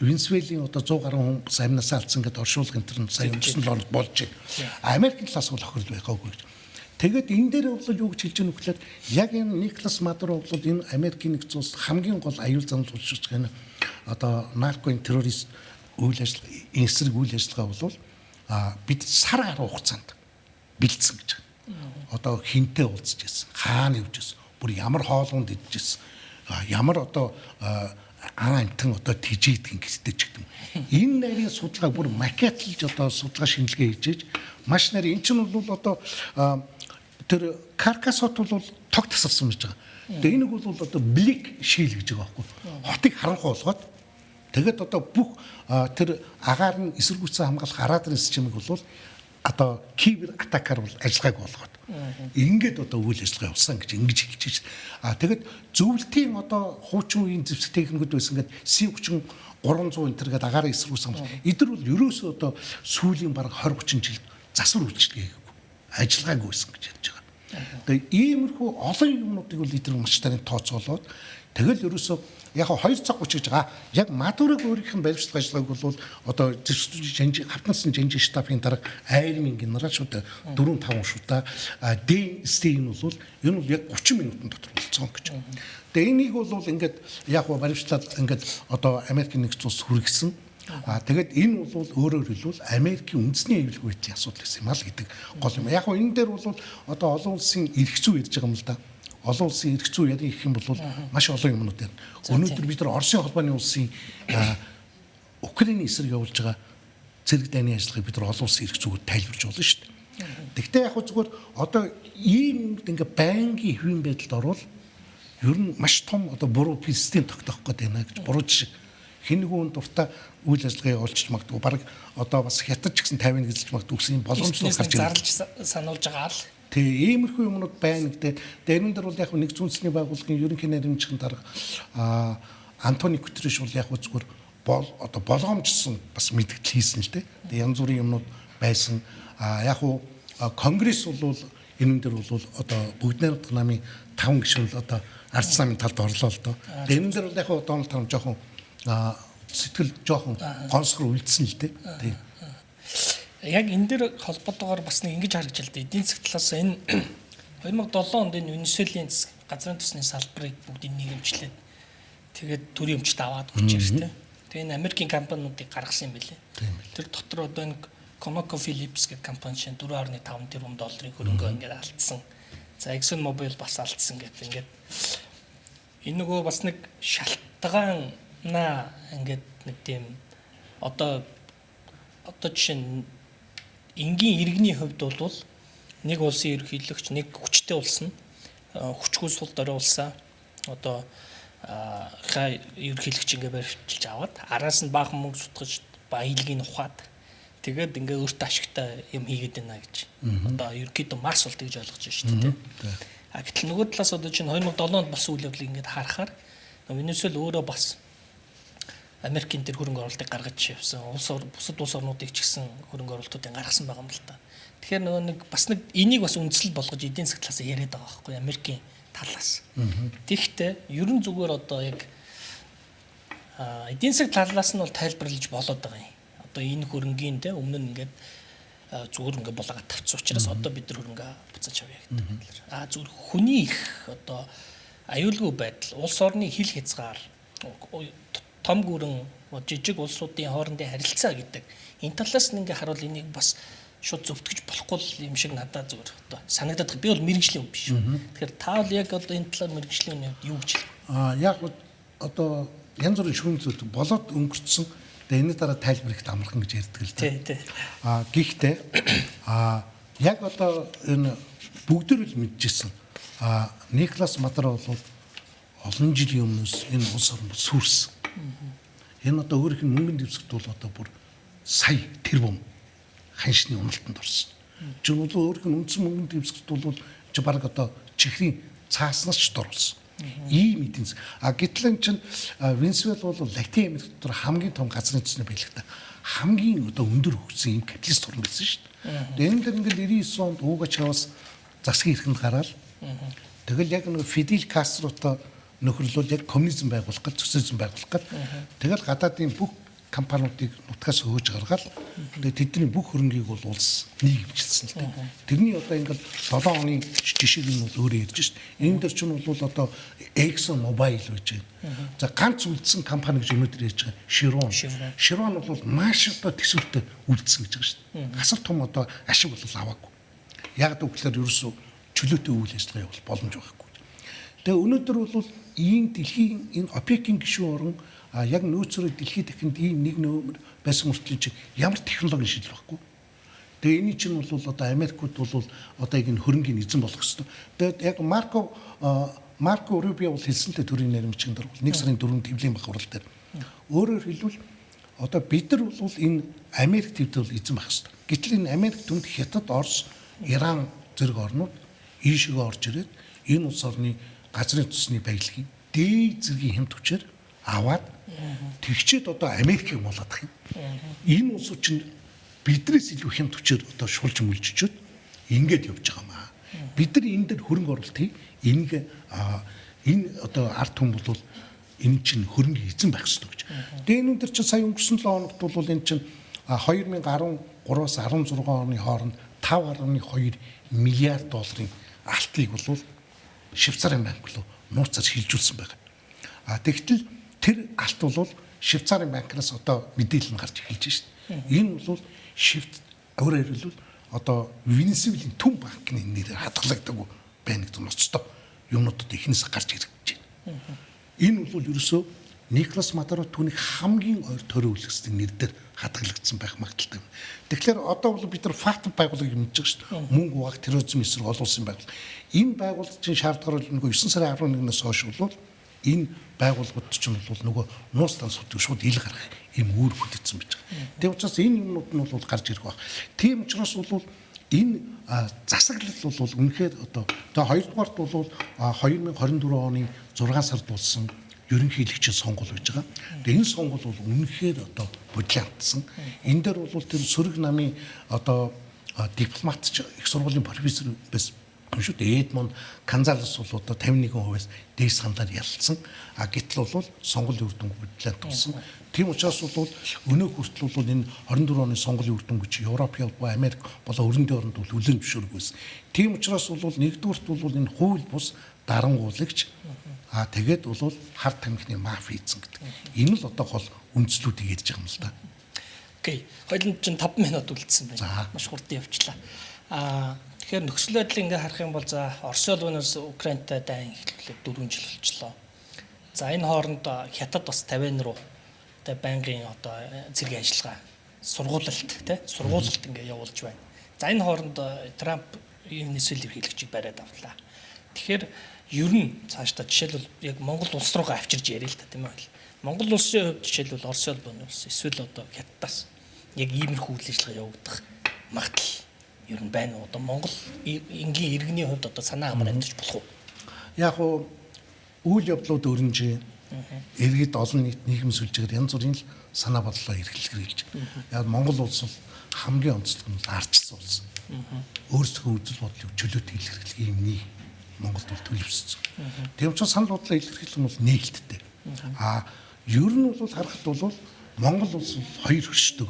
Венесуэлийн одоо 100 гаруй хүн бас амнасаа алдсан гэдээ оршуулгын тэр нь сая өнгөрсөн 7 хоногт болж байна. Америкийн талаас бол хохирол байгаагүй гэж. Тэгээд энэ дээр бол юу гэж хэлж байгаа нөхлөөр яг энэ Николас Мадуро бол энэ Америкийн нэгдсэн улс хамгийн гол аюул занал болчихж байгаа энэ одоо нарко террорист үйл ажиллагаа эсрэг үйл ажиллагаа бол бид сар гаруй хугацаанд бэлдсэн гэж байна. Одоо хинтээ уулзж ирсэн, хаана явж ирсэн, бүр ямар хоолунд идэж ирсэн, ямар одоо ан амтан одоо тижээдэг гэртээ ч гэдэг юм. Энэ нарийн судалгааг бүр макетлж одоо судалгаа шинжилгээ хийж маш нарийн эн чинь бол одоо тэр Каркасот бол тог тасарсан гэж байгаа. Тэгээ энийг бол одоо блик шийл гэж байгаа байхгүй. Хотыг харанхуй болгоод тэгээд одоо бүх тэр агаар нь эсэргүүцэн хамгаалах арадрын системийг бол одоо кибер атакаар бол ажиллагааг болгоод ингээд одоо үйл ажиллагаа явуулсан гэж ингэж хэлж байна. А тэгэд зөвлөлтийн одоо хуучин үеийн зэвсэг техникүүд байсан гээд C30 300 энэ төр гээд агаарын эсэргүүцэн хамгаалах. Эдгээр бол ерөөсөө одоо сүүлийн бараг 20 30 жилд засвар үйлчилгээ хийгээгүй. Ажиллагаагүй байсан гэж ярьж байгаа. Тэгээ иймэрхүү олон юмнуудыг бол эдгээр маш тарын тооцоолоод тэгэл ерөөсөө яг 2 цаг 30 гэж байгаа. Яг Мадурог өөрийнх нь баримтлах ажиллагааг бол одоо зэвсэг хавтансан жанжин штабын дарга айрмын генерал шүү дээ 4 5 шүү дээ. Дэн Стейн бол энэ бол яг 30 минутын дотор болцсон гэж. Тэгээ энийг бол ингээд яг баримтлаад ингээд одоо Америкийн нэгдсэн улс хүргэсэн. А тэгээд энэ бол өөрөөр хэлбэл Америкийн үндэсний аюулгүй байдлын асуудал гэсэн юм аа л гэдэг гол юм. Яг энэ дээр бол одоо олон улсын эрх зүй ярьж байгаа юм л да. Олон улсын эрх зүй ярих юм бол маш олон юмнууд ярина. Өнөөдөр бид нар Оросын холбооны улсын Украины эсрэг явуулж байгаа цэрэг дайны ажиллагааг бид нар олон улсын эрх зүйгээр тайлбарж болно шүү дээ. Тэгвэл яг зүгээр одоо ийм юмд ингээ байнгын хэвийн байдалд орвол ер нь маш том одоо буруу систем тогтоох гээд байна гэж буруу жишээ. Хэн нэгэн дуртай үйл ажиллагаа явуулчих магадгүй. Бараг одоо бас хятад ч гэсэн 51 эзэлж магадгүй гэсэн боломжтой
гарч ирж зарлж сануулж байгаа л.
Тэгээ иймэрхүү юмнууд байна гэдэг. Тэгээ энэ дээр бол яг нэг үндэсний байгууллагын ерөнхий наримчгийн дарга Антони Гутерреш бол яг зүгээр бол одоо болгоомжсон бас мэдгдэл хийсэн л дээ. Тэгээ янз бүрийн юмнууд байсан. Яг уу Конгресс бол энэ дээр бол одоо бүгд найрамдах намын 5 гишүүн л одоо ардс намын талд орлоо л доо. Тэгээ энэ дээр бол яг Дональд Трамп жоохон сэтгэл жоохон гонсгор үлдсэн л дээ. Тийм.
Яг энэ дээр холбоотойгоор бас нэг ингэж харагдж л дээ. Эдийн засаг талаас энэ 2007 онд энэ Венесуэлийн газрын тосны салбарыг бүгдийг нийгэмчлээд тэгээд төрийн өмчт аваад өгч шүү дээ. Тэгээ энэ Америкийн компаниудыг гаргасан юм билээ. Тэр дотор одоо энэ ConocoPhillips гэдэг компани чинь 4.5 тэрбум долларын хөрөнгөө ингээд алдсан. За Exxon Mobil бас алдсан гэдэг ингээд энэ нөгөө бас нэг шалтгаанаа ингээд нэг тийм одоо жишээ нь энгийн иргэний хувьд бол нэг улсын ерөнхийлөгч нэг хүчтэй улс нь хүчгүй сул дорой улсаа одоо ерөнхийлөгч ингээ баривчилж аваад араас нь баахан мөнгө сутгаж баялагийг ухаад тэгээд ингээ өөртөө ашигтай юм хийгээд байна гэж одоо ерөнхийдөө Маркс бол тэгж ойлгож байна шүү дээ. А гэтэл нөгөө талаас одоо чинь 2007 онд болсон үйл явдлыг ингээд харахаар Венесуэл өөрөө бас Америкийн тэр хөрөнгө оруулалтыг гаргаж явсан. Улс бусад улс орнуудыг ч гэсэн хөрөнгө оруулалтуудыг гаргасан байгаа юм л та. Тэгэхээр нөгөө нэг бас нэг энийг бас үндсэл болгож эдийн засаг талаас яриад байгаа байхгүй Америкийн талаас. Тэгэхдээ ерөн зүгээр одоо яг эдийн засаг талаас нь бол тайлбарлаж болоод байгаа юм. Одоо энэ хөрөнгийн те өмнө нь ингээд зүгээр ингээд булаагаад тавьсан учраас одоо бид нар хөрөнгө буцааж авъя гэдэг байдлаар. Зүгээр хүний их одоо аюулгүй байдал, улс орны хил хязгаар, том гүрэн жижиг улсуудын хоорондын харилцаа гэдэг энэ талаас нь ингээ харуул энийг бас шууд зөвтгөж болохгүй юм шиг надад зүгээр одоо санагдаад байна. Би бол мэргэжлийн хүн биш. Тэгэхээр та бол яг одоо энэ талаар мэргэжлийн хүний хувьд юу гэж хэлэх вэ?
Яг одоо янз бүрийн шүүмжлэлт зүйл болоод өнгөрцсөн. Тэгээ энэ дараа тайлбар ихт амархан гэж ярьдаг л дээ. Гэхдээ яг одоо энэ бүгдээр л мэдчихсэн. Николас Мадуро бол олон жилийн өмнөөс энэ улс орн сүрсэн. Энэ одоо өөрийнх нь мөнгөнд дэвсгэрт бол одоо бүр сая тэрбум ханшны уналтанд орсон. Чи бол өөрийнх нь үндсэн мөнгөнд дэвсгэрт бол чи баг одоо чихрийн цааснаас ч дорсон. Ийм эдийн засаг. Гэтэл эн чинь Венесуэл бол Латин Америк дотор хамгийн том газрын төсний баялагтай хамгийн одоо өндөр хөгжсөн ийм капиталист орн байсан шүү дээ. Тэгээ энэ дэр ингээл 99 онд Уго Чавес засгийн эрхэнд гараад тэгэл яг нэг Фидель Кастротой нөхөрлөл яг коммунизм байгуулах гал, социализм байгуулах гал. Тэгэл гадаадын бүх компаниудыг нутгаас хөөж гаргаад тэгээ тэдний бүх хөрөнгийг бол улс нийгэмчилсэн л дээ. Тэрний одоо ингээл 7 оны жишээг нь бол өөрөө ярьж шít. Энэ дэр чинь бол одоо Exxon Mobil байж байна. За ганц үлдсэн компани гэж өнөөдөр ярьж байгаа Chevron. Chevron бол маш одоо төсвөртэй үлдсэн гэж байгаа шít. Асар том одоо ашиг бол аваагүй. Яг гэвэл ерөөсөө чөлөөтэй үйл ажиллагаа явуул боломж байхгүй. Тэгээ өнөөдөр бол ийм дэлхийн энэ ОПЕК-ийн гишүүн орн яг нөөцөрөө дэлхийд дахинд ийм нэг нөмөр байсан мөртлөө чинь ямар технологийн шийдэл байхгүй. Тэгээ энэ чинь бол одоо Америкууд бол одоо яг энэ хөрөнгийн эзэн болох ёстой. Тэгээд яг Марко Рубио бол хэлсэн л төрийн наримчгийн дарга 1 сарын 4-нд Тэвлийн бах хурал дээр. Өөрөөр хэлбэл одоо бид нар бол энэ Америк твд бол эзэн байх ёстой. Гэтэл энэ Америк түнд Хятад, Орос, Иран зэрэг орнууд ийшээ орж ирээд энэ улс орны газрын төсний баялагийг дээд зэргийн хямд хүчээр аваад тэгчээд одоо Америкийг муулах юм. Энэ улсууд чинь биднээс илүү хямд хүчээр одоо шулж мүлжчихэд ингээд явж байгаа маа. Бид нар энэ дээр хөрөнгө оруулалт хий. Энийг энэ одоо ард түмэн бол энэ чинь хөрөнгө эзэн байх ёстой гэж. Тэгээ энэ дээр чинь сая өнгөрсөн 7 хоногт бол энэ чинь 2013-аас 16 оны хооронд 5.2 миллиард долларын алтыг бол Швейцарын банк руу нууцаар шилжүүлсэн байгаа. Тэгтэл тэр алт бол Швейцарын банкнаас одоо мэдээлэл нь гарч эхэлж шít. Энэ бол өөрөөр хэлбэл одоо Венесуэлийн түн банкны нэрээр хадгалагддаг байна гэдэг ноцтой юмнуудад эхнээс гарч ирж байна. Энэ бол ерөөсөө Николас Мадуро түүнийг хамгийн ойр төрөө үлгэсдэг нэр дээр хадгалагдсан байх магадлалтай. Тэгэхээр одоо бол бид нар факт байгууллагыг мэдж байгаа шүү дээ. Мөнгө угаах, терроризм эсрэг олон улсын байгууллага. Энэ байгууллага чинь шаардлагаар нөгөө 9 сарын 11-ээс хойш бол энэ байгууллагууд чинь бол нөгөө нууц дансуудыг шууд ил гаргах юм үүрэг хүлээсэн байж байгаа. Тийм учраас энэ юмнууд нь бол гарч ирэх байх. Тийм учраас бол Энэ засаглал бол үнэхээр одоо тэгээ хоёрдугаарт бол 2024 оны 6 сард болсон ерөнхийлөгчийн сонгуул байж байгаа. Тэгээ энэ сонгуул бол үнэхээр одоо бодлоонтсан. Энэ дээр бол тэр сөрөг намын одоо дипломат ч их сургуулийн профессор байсан шүү дээ. Эдмонд Гонзалес бол одоо 51%-аас дээш саналаар ялцсан. А гэтэл бол сонгуулийн үр дүнг бодлоонт болсон. Тийм учраас бол өнөө хүртэл бол энэ 24 оны сонгуулийн үр дүн гэж Европ, Америк болон өрөндөө оронд бол хүлээн зөвшөөрөг байсан. Тийм учраас бол нэгдүгüрт бол энэ хууль бус дарангуулагч тэгээд бол хар тамхины мафи эзэн гэдэг. Энэ л одоо гол үндслүүдийг ярьж байгаа юм л да.
Окей. Хоёуланд чинь 5 минут үлдсэн байна. Маш хурдан явчлаа. Тэгэхээр нөхцөл байдлыг ингээ харах юм бол за Орос улбанаас Украинтай дайн эхлүүлээд 4 жил болчлоо. За энэ хооронд Хятад бас 50 руу одоо байнгын одоо цэргийн ажиллагаа сургуулалт тий сургуулалт ингээ явуулж байна. За энэ хооронд Трамп Венесуэл ерөнхийлөгчийг бариад авлаа. Тэгэхээр ер нь цаашдаа жишээлбэл яг Монгол улс руугаа авчирж яриа л та тийм ээ. Монгол улсын хувьд жишээлбэл Орос улбаны улс эсвэл одоо Хятадаас яг иймэрхүү үйл ажиллагаа явагдах магадлал ер нь байна уу? Одоо Монгол энгийн иргэний хувьд одоо санаа амар амьдарч болох уу?
Яг уу үйл явдлууд өрнжээ. Иргэд олон нийт нийгэм сүлжээгээр янз бүрийн л санаа бодлоо эрхлэхэр хэлж. Яг Монгол улс бол хамгийн онцлог нь ардчилсан улс. Өөрсдөө үзэл бодлыг чөлөөт илэрхийлэх ийм нэг Монголд бол төлөвшсөн. Тийм учраас санал бодлоо илэрхийлэх нь бол нээлттэй. А ер нь бол харахад бол Монгол улс бол хоёр хөршдөг.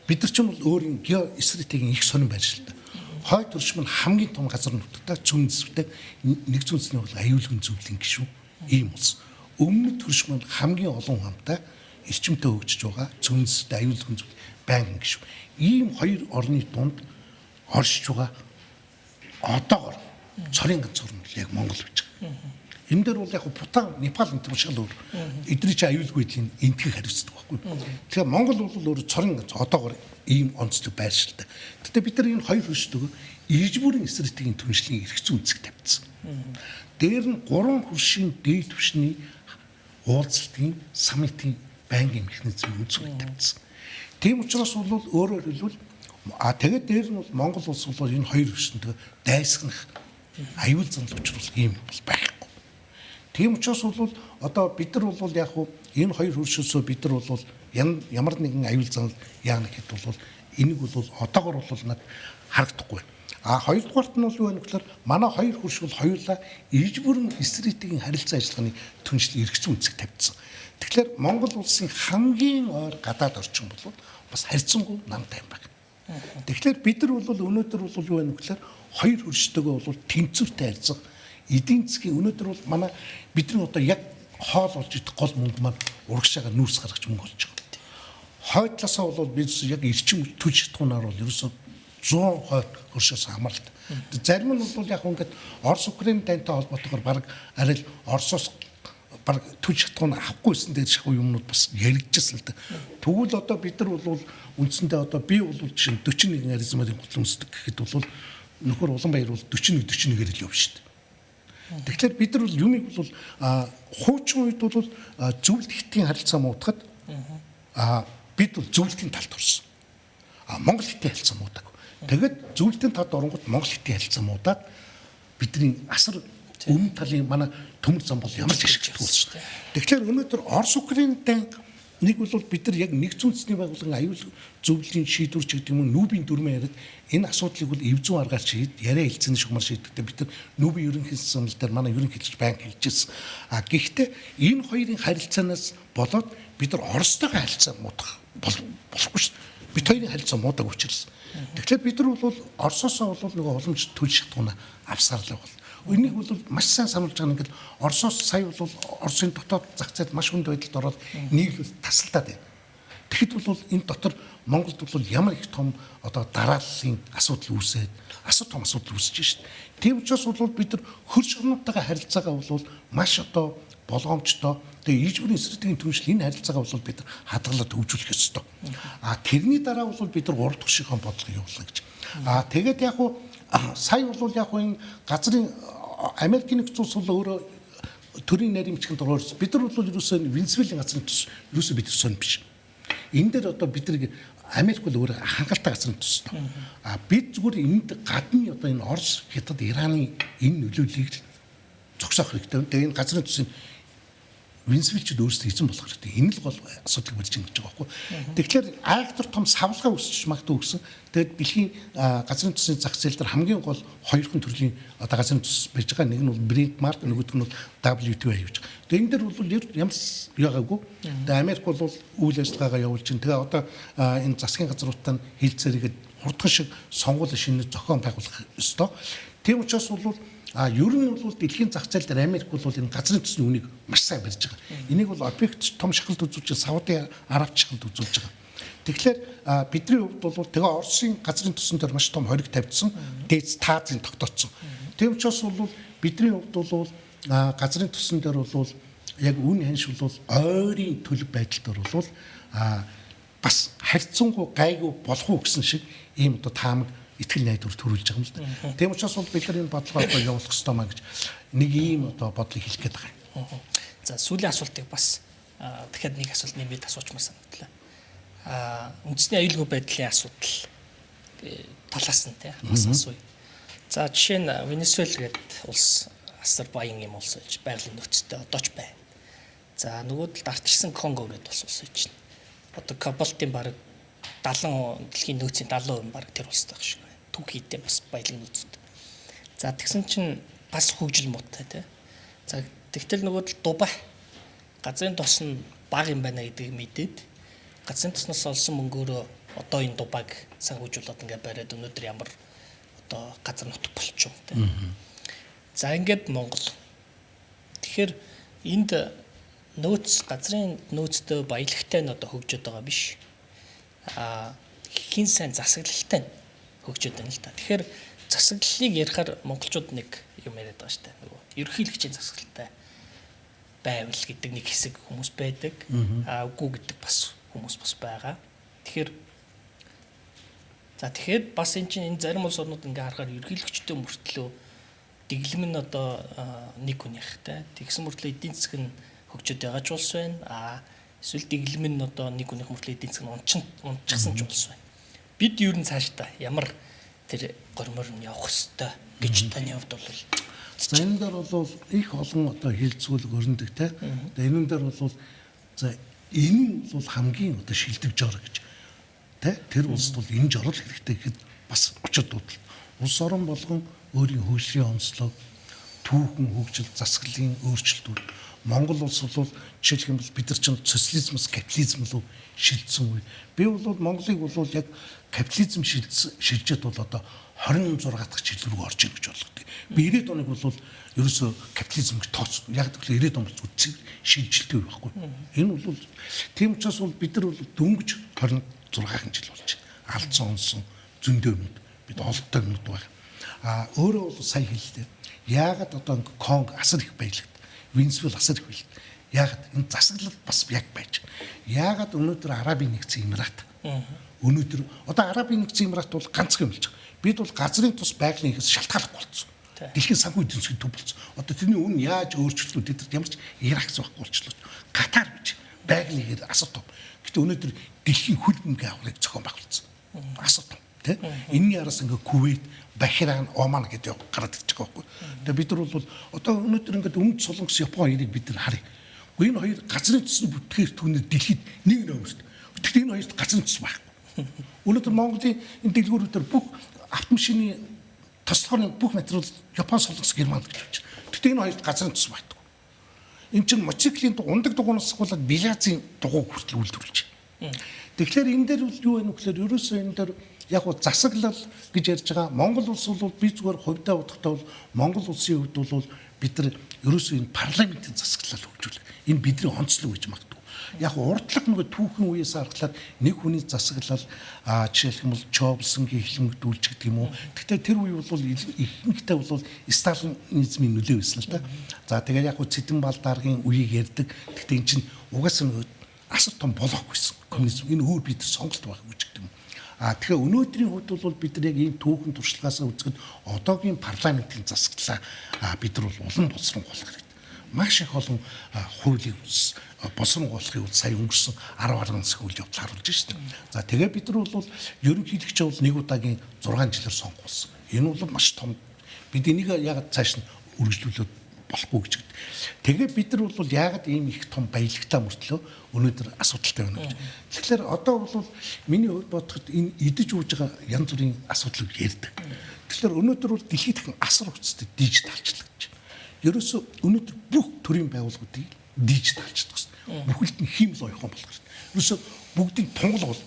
Бид нар ч юм бол өөрийн геостратегийн их сонин байршилтай. Хойд хөрш мань хамгийн том газар нутагтай цөм зэвтэй нэг зүнсний бол аюулгүй зөвлөлийн гишүүн ийм улс. Өмнөд хөрш мань хамгийн олон хамтаа эрчимтэй хөгжиж байгаа цөм зэвтэй аюулгүй зөвлөл байнгын гишүүн. Ийм хоёр орны дунд оршиж байгаа одоогор цорын ганц орн бол яг Монгол гэж байгаа. Энэ дээр бол яг Бутан, Непал энэ төр шал өөр. Эдний чи аюулгүй байдлын энтхийг хариуцдаг байхгүй. Тэгэхээр Монгол бол өөр цорын ганц одоогор ийм онцлог байршилтай. Гэтэ бид нар энэ хоёр хөрштөгөө иж бүрийн стратегийн түншлэлийн эрх зүйн үнцэг тавьчихсан. Дээр нь гурван хөршийн дээд түвшний уулзалтын саммитын байнгын механизмын үнцгийг тавьчихсан. Тийм учраас бол өөрөөр хэлбэл тэгээд дээр нь бол Монгол улс бол энэ хоёр хөршөнтөө дайсагнах аюул занал учруулах юм бол байхгүй. Тийм учраас бол одоо бид нар бол яг хуу энэ хоёр хөршөөсөө бид нар бол ямар нэгэн аюул занал яана гэхэд бол энийг бол одоогор бол над харагдахгүй. А хоёрдугаарт нь бол юу вэ гэхээр манай хоёр хөрш бол хоёулаа иж бүрэн стратегийн харилцан ажиллагааны түншлэл эрх зүйн үнцэг тавьчихсан. Тэгэхээр Монгол улсын хамгийн ойр гадаад орчин бол бас харьцангуй нам тайван байна. Тэгэхээр бид нар бол өнөөдөр бол юу вэ гэхээр хоёр хөрштэйгөө бол тэнцвэртэй харьцах эдийн засгийн өнөөдөр бол манай бидний одоо яг хоол болж идэх гол мөнгө маань урагшаага нүүрс гаргаж мөнгө болж байгаа. Хойд талаасаа бол бид яг эрчим төлж чадхуунаар бол ерөөсөө 100 хойд хөршөөс хамааралтай. Зарим нь бол яг ингээд Орос Украин дайнтай холбоотойгоор баг арай л Оросоос баг төлж чадхуун авахгүйсэн дээр шахуу юмнууд бас яригдчихсан л да. Тэгвэл одоо бид нар бол үндсэндээ одоо би бол жишээ нь 41 Аризмарын гол өмсдөг гэхэд бол нөхөр Улаанбаяр бол 41 41-ээр л явна шүү дээ. Тэгэхээр бид нар бол юмыг бол хуучин үед бол зөвлөлт хэтгийн харилцаа муудахад бид бол зөвлөлтийн талд орсон. Монгол хэтийн харилцаа муудаг. Тэгээд зөвлөлтийн талд оронгууд Монгол хэтийн харилцаа муудаад бидний асар өмнө талын манай төмөр зам бол ямар ч ашигтай болсон. Тэгэхээр өнөөдөр Орос Украинтай нэг бол бид нар яг нэгдсэн үндэсний байгууллагын аюул зөвлөлийн шийдвэр ч гэдэг юм уу нүүбийн дүрмээ яриад энэ асуудлыг бол эв зүйн аргаар шийд яриа хэлцээний шугамар шийдэгтэй бид нар нүүбийн ерөнхий санал дээр манай ерөнхийлөгч байнга хэлжсэн. А гэхдээ энэ хоёрын харилцаанаас болоод бид нар Оростойгоо харилцаа муудах болохгүй шүү дээ. Бид хоёрын харилцаа муудаг учраас. Тэгэхээр бид нар бол Оросоосоо бол нөгөө уламж төлж чадхуунаа авсаар л бол. Энийг бол маш сайн сануулж байгаа нь ингээд Оросоос сая бол Оросын дотоод зах зээлд маш хүнд байдалд ороод нийлүүл тасалдаад байна. Тэгэхэд бол энэ дотор Монголд бол ямар их том одоо дарааллын асуудал үүсээд асар том асуудал үүсэж шít. Тийм учраас бол бид нар хөрш орнуудтайгаа харилцаагаа бол маш одоо болгоомжтой тэгээ иж бүрийн стратегийн түншлэл энэ харилцаагаа бол бид нар хадгалаад хөгжүүлэх ёстой. А тэрний дараа бол бид нар гурав дахь шихэн бодлого явуулна гэж. А тэгээд яг уу сая бол яг энэ газрын Америкийн нэгдсэн улс бол өөрөө төрийн нарийн бичгэнд орсон. Бид нар бол ерөөсөө Венесуэлийн газрын төс ерөөсөө бид нар сонь биш. Энэ дээр одоо бид нар Америк бол өөр хангалттай газрын төстэй. А бид зүгээр энд гадны одоо энэ Орос, Хятад, Ираны энэ нөлөөллийг л зогсоох хэрэгтэй. Тэгээ энэ газрын төсийг Венесуэлчүүд өөрсдөө эзэн болох хэрэгтэй. Энэ л гол асуудлыг барьж ингэж байгаа байхгүй. Тэгэхээр айхтар том савлгаа үүсч магадгүй гэсэн. Тэгээд дэлхийн газрын төсний зах зээл дээр хамгийн гол хоёрхан төрлийн одоо газрын төс байж байгаа. Нэг нь бол Brent Mark, нөгөөх нь бол WTI гэж. Тэгээд энэ дээр бол ямар яагаагүй. Тэгээд Америк бол үйл ажиллагаагаа явуулж чинь. Тэгээ одоо энэ засгийн газруудтай хилцээрийгээд хурдхан шиг сонгуул шинэ зохион байгуулах ёстой. Тийм учраас бол ер нь бол дэлхийн зах зээл дээр Америк бол энэ газрын төсний үнийг маш сайн барьж байгаа. Энийг бол ОПЕК том шахалт үзүүлж, Сауди Араб шахалт үзүүлж байгаа. Тэгэхээр бидний хувьд бол тэгээ Оросын газрын төсөн дээр маш том хориг тавьдсан, дээд таазын тогтооцсон. Тийм учраас бол бидний хувьд бол газрын төсөн дээр бол яг үн ханш бол ойрын төлөв байдал дээр бол бас харьцангуй гайгүй болох уу гэсэн шиг ийм одоо таамаг итгэл найдвар төрүүлж байгаа юм л да. Тийм учраас бол бид нар энэ бодлогоо одоо явуулах ёстой маа гэж нэг ийм одоо бодлыг хэлэх гээд байгаа юм.
За сүүлийн асуултыг бас дахиад нэг асуулт нэмээд асуучмаар санагдлаа. Үндэсний аюулгүй байдлын асуудал талаас нь тий бас асууя. За жишээ нь Венесуэл гэдэг улс асар баян юм улс байж байгалийн нөөцтэй одоо ч байна. За нөгөө талд ардчсан Конго гэдэг улс байж байна. Одоо кобальтын бараг 70 дэлхийн нөөцийн 70% бараг тэр улстай байх шиг байна. Түүх хийдэ бас баялаг нөөцтэй. За тэгсэн чинь бас хөгжил муутай тий. За тэгтэл нөгөө тал Дубай газрын тос нь бага юм байна гэдгийг мэдээд газрын тосноос олсон мөнгөөрөө одоо энэ Дубайг санхүүжүүлээд ингээд бариад өнөөдөр ямар одоо газар нутаг болчихов тий. За ингээд Монгол. Тэгэхээр энд нөөц газрын нөөцтэй баялагтай нь одоо хөгжөөд байгаа биш. Хин сайн засаглалтай нь хөгжөөд байна л да. Тэгэхээр засаглалыг ярихаар монголчууд нэг юм яриад байгаа шүү дээ. Нөгөө ерөнхийлөгчийн засаглалтай байвал гэдэг нэг хэсэг хүмүүс байдаг. Үгүй гэдэг бас хүмүүс бас байгаа. Тэгэхээр за тэгэхээр бас эн чинь энэ зарим улс орнууд ингээ харахаар ерөнхийлөгчтэй мөртлөө дэглэм нь одоо нэг хүнийхтэй. Тэгсэн мөртлөө эдийн засаг нь хөгжөөд байгаа ч улс байна. Эсвэл дэглэм нь одоо нэг хүнийх мөртлөө эдийн засаг нь унчихсан ч улс байна. Бид ер нь цаашдаа ямар тэр гормоор нь явах ёстой гэж таны хувьд бол
за энэ дээр бол их олон одоо хилцүүлэг өрнөдөг те. Тэгээ энэ дээр бол за энэ нь бол хамгийн одоо шилдэг жор гэж те. Тэр улсд бол энэ жорол хэрэгтэй гэхэд бас очиод дуудал. Улс орон болгон өөрийн хөгжлийн онцлог, түүхэн хөгжил, засаглалын өөрчлөлтүүд. Монгол улс бол жишээлх юм бол бид нар чинь социализмос капитализм руу шилжсэн үе. Би бол Монголыг бол яг капитализм шилжээд бол одоо 26 дахь жил рүү орж ийн гэж ойлгодог. Би 90-ад оныг бол ерөөсөө капитализм гэж тооцдог. Яг гэвэл 90-ад он бол шилжилттэй үе байхгүй. Энэ бол тийм учраас бол бид нар бол дөнгөж 26 жил болж байна. Алдсан онсон зөндөө юмуд бид олдтой юмуд байна. Өөрөө бол сая хэллээ. Яагаад одоо Конго асар их баялагд, Венесуэл асар их баялагд. Яагаад энэ засаглал бас яг байж байна. Яагаад өнөөдөр Арабын нэгдсэн Эмират өнөөдөр одоо Арабын нэгдсэн Эмират бол ганцхан юм болж байгаа. Бид бол газрын тус байгалийн ихээс шалтгааллах болцсон. Дэлхийн санхүү эдийн засгийн төв болцсон. Одоо тэрний үн яаж өөрчлөлтүүд тэд ямар ч Ирак байхгүй болчлоо. Катар гэж байгалийн ихээр асар том. Гэтэ өнөөдөр дэлхийн хөл бөмбөгийн аврагыг зохион байгуулсан. Асар том. Тэ? Энэний араас ингээ Кувейт, Бахрейн, Оман гэдэг гараад ирж байгаа байхгүй. Тэгээ бид нар бол одоо өнөөдөр ингээд Өмнөд Солонгос, Япон хоёрыг бид нар харъя. Гэхдээ энэ хоёр газрын төсний бүтгээр түүнээр дэлхийд нэг нөмөрт. Гэхдээ энэ хоёрт газрын төс байхгүй. Өнөөдөр Монголын энэ дэлгүүрүүдээр бүх автомашины тослогын бүх материал Япон, Солонгос, Герман гэж байна. Гэхдээ энэ хоёрт газрын төс байхгүй. Энд чинь мотоциклын ундаг дугуйнаас болоод Белазын дугуй хүртэл үйлдвэрлэж байна. Тэгэхээр энэ дээр бол юу вэ гэхээр ерөөсөө энэ дээр яг гоо засаглал гэж ярьж байгаа Монгол улс бол би зүгээр хувьдаа бодохдоо бол Монгол улсын хувьд бол бид нар ерөөсөө энэ парламентын засаглал хөгжүүлэх. Энэ бидний онцлог гэж магадгүй. Яг урдлага нөгөө түүхэн үеэс харахад нэг хүний засаглал жишээлх юм бол Чобсонгийн хэлмэгдүүлж гэдэг юм уу. Гэхдээ тэр үе бол ихэнхдээ бол сталинизмын нөлөө байсан л да. За тэгээд яг гоо Цэдэн бал даргын үеийг ярьдаг. Гэхдээ эн чинь угаасаа нөгөө асар том блок байсан. Коммунизм энэ өөр бид сонголт байх гэж гэдэг юм. Тэгэхээр өнөөдрийн хувьд бол бид нар яг ийм түүхэн туршлагаасаа үзэхэд одоогийн парламентын засаглалаа бид нар бол улам боловсронгуйлах хэрэгтэй. Маш их олон хуулийг боловсруулахыг бол сая өнгөрсөн 10 гаруй засгийн үйл явдал харуулж шүү дээ. За тэгээ бид нар бол ерөнхийлөгч бол нэг удаагийн 6 жилээр сонгуулсан. Энэ бол маш том. Бид энийг ягаад цааш нь үргэлжлүүлээд болохгүй гэж. Тэгээ бид нар бол яагаад ийм их том баялагтай мөртлөө өнөөдөр асуудалтай байна гэж. Тэгэхээр одоо бол миний хувьд бодоход энэ идэж ууж байгаа янз бүрийн асуудлыг ярьдаг. Тэгэхээр өнөөдөр бол дэлхийд дахин асар хүчтэй дижиталчлагдаж. Ерөөсөө өнөөдөр бүх төрлийн байгууллагуудыг дижиталчлах хэрэгтэй. Бүхэлд нь хиймэл оюухан болох хэрэгтэй. Ерөөсөө бүгдийг тунгалаг бол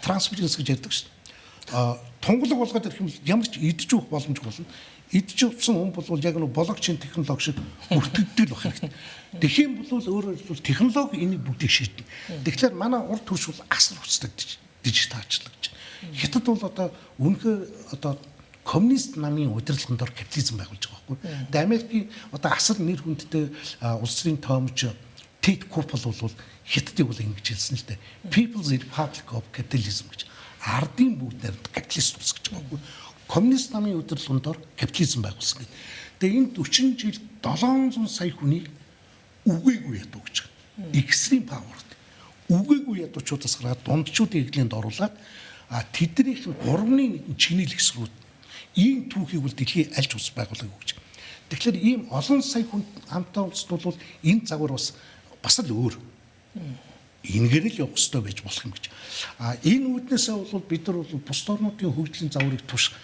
transparency гэж ярьдаг шүү дээ. Тунгалаг болгоод ирэх юм бол ямар ч идэж уух боломжгүй болно. Идэж уусан хүн бол яг нэг блокчейн технологи шиг өртөгдөл байх хэрэгтэй. Тэгэх юм бол өөрөөр хэлбэл технологи энийг бүгдийг шийднэ. Тэгэхээр манай урд түвш бол асар хүчтэй дижиталчлагдаж. Хятад бол одоо үнэхээр одоо коммунист намын удирдлагын дор капитализм байгуулж байгаа байхгүй. Тэгээ Америкийн одоо асар нэр хүндтэй улс төрийн тоомч Тед Купл бол Хятадыг бол ингэж хэлсэн л дээ. People's Republic of Capitalism гэж. Ардын бүгд найрамд капиталист улс гэж байгаа байхгүй. Коммунист намын удирдлагын дор капитализм байгуулсан гэдэг. Тэгээ энэ 40 жил 700 сая хүнийг үгээгүй ядуу гэж байгаа. Extreme power. Үгээгүй ядуучуудаас гараад дундчуудын хэвлэнд оруулаад тэднийх нь 3-ны 1 чигнэл хэсгүүд ийм түүхийг бол дэлхийн аль ч улс байгуулаагүй гэж. Тэгэхээр ийм олон сая хүн хамтаа улсд бол энэ загвар бас л өөр. Энгээр л явах ёстой байж болох юм гэж. Энэ үүднээсээ бол бид нар бол бусад орнуудын хөгжлийн загварыг туш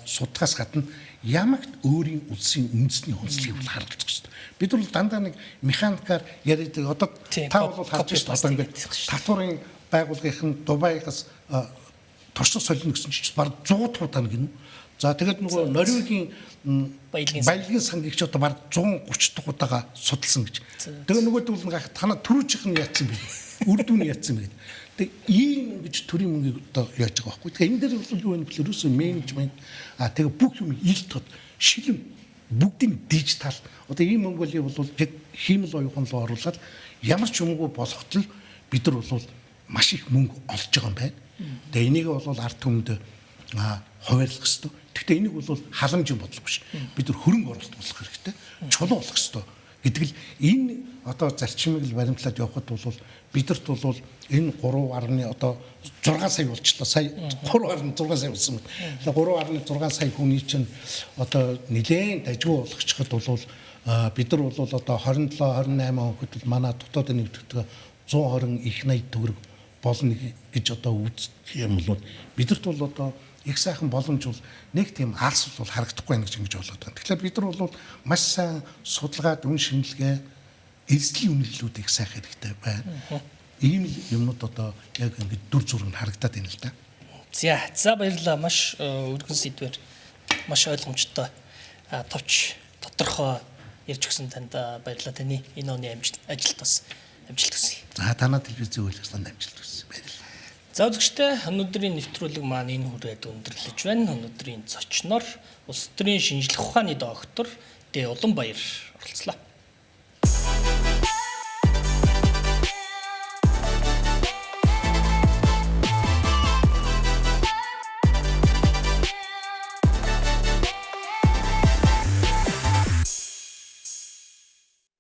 судлахаас гадна ямагт өөрийн улсын үндэсний онцлогийг бол харгалзах ёстой. Бид нар бол дандаа нэг механикаар яриад одоо та бол харж байна одоо ингээд татварын байгууллагын Дубайгаас туршлага солино гэсэн чинь бараг 100 удаа гинэ. За тэгээд нөгөө Норвегийн баялагын сангийг ч одоо бараг 130 дахь удаага судалсан гэж. Тэгээ нөгөөдөл нь гайх танаа түрүүчийнх нь яатсан бэ? Үр дүн нь яатсан бэ гэдэг. Тэгээ ийм ингэж төрийн мөнгийг одоо яаж байгаа байхгүй. Тэгээ энэ дээр бол юу вэ гэхээр ерөөсөө менежмент тэгээ бүх юм ил тод шилэн бүгдийг дижитал. Одоо ийм Монголыг бол яг хиймэл оюухан руу оруулаад ямар ч юмгүй болоход л бид нар бол маш их мөнгө олж байгаа юм байна. Тэгээ энийг бол ард түмэнд хуваарлах ёстой. Гэхдээ энийг бол халамжийн бодлого биш. Бид нар хөрөнгө оруулалт болох хэрэгтэй. Чулуу болох ёстой гэдэг л энэ одоо зарчмыг л баримтлаад явхад бол бидэрт бол энэ 3. одоо 6 сая болчлоо. Сая 3.6 сая болсон байна. 3.6 сая хүний чинь одоо нэлээд дажгүй болгочиход бол бид нар бол одоо 27 28 он гэхэд бол манай дотоодын нэгтгэдэг 120 их 80 төгрөг болно гэж одоо үзэх юм бол бидэрт бол одоо их сайхан боломж бол нэг тийм алс бол харагдахгүй байна гэж ингэж болоод байна. Тэгэхээр бид нар бол маш сайн судалгаад үн шинжилгээ эрсдлийн үнэлэлүүд их сайхан хэрэгтэй байна. Ийм л юмнууд одоо яг ингэж дүр зураг нь харагдаад байна л да.
За баярлалаа. Маш өргөн сэдвээр маш ойлгомжтой товч тодорхой ярьж өгсөн танд баярлалаа. Таны энэ оны ажилд бас амжилт хүсье.
За танай телевизийн үйл ажиллагаанд амжилт хүсье. Баярлалаа.
За үзэгчдээ өнөөдрийн нэвтрүүлэг маань энэ хүрээд өндөрлөж байна. Өнөөдрийн зочноор улс төрийн шинжлэх ухааны доктор Д. Уланбаяр оролцлоо.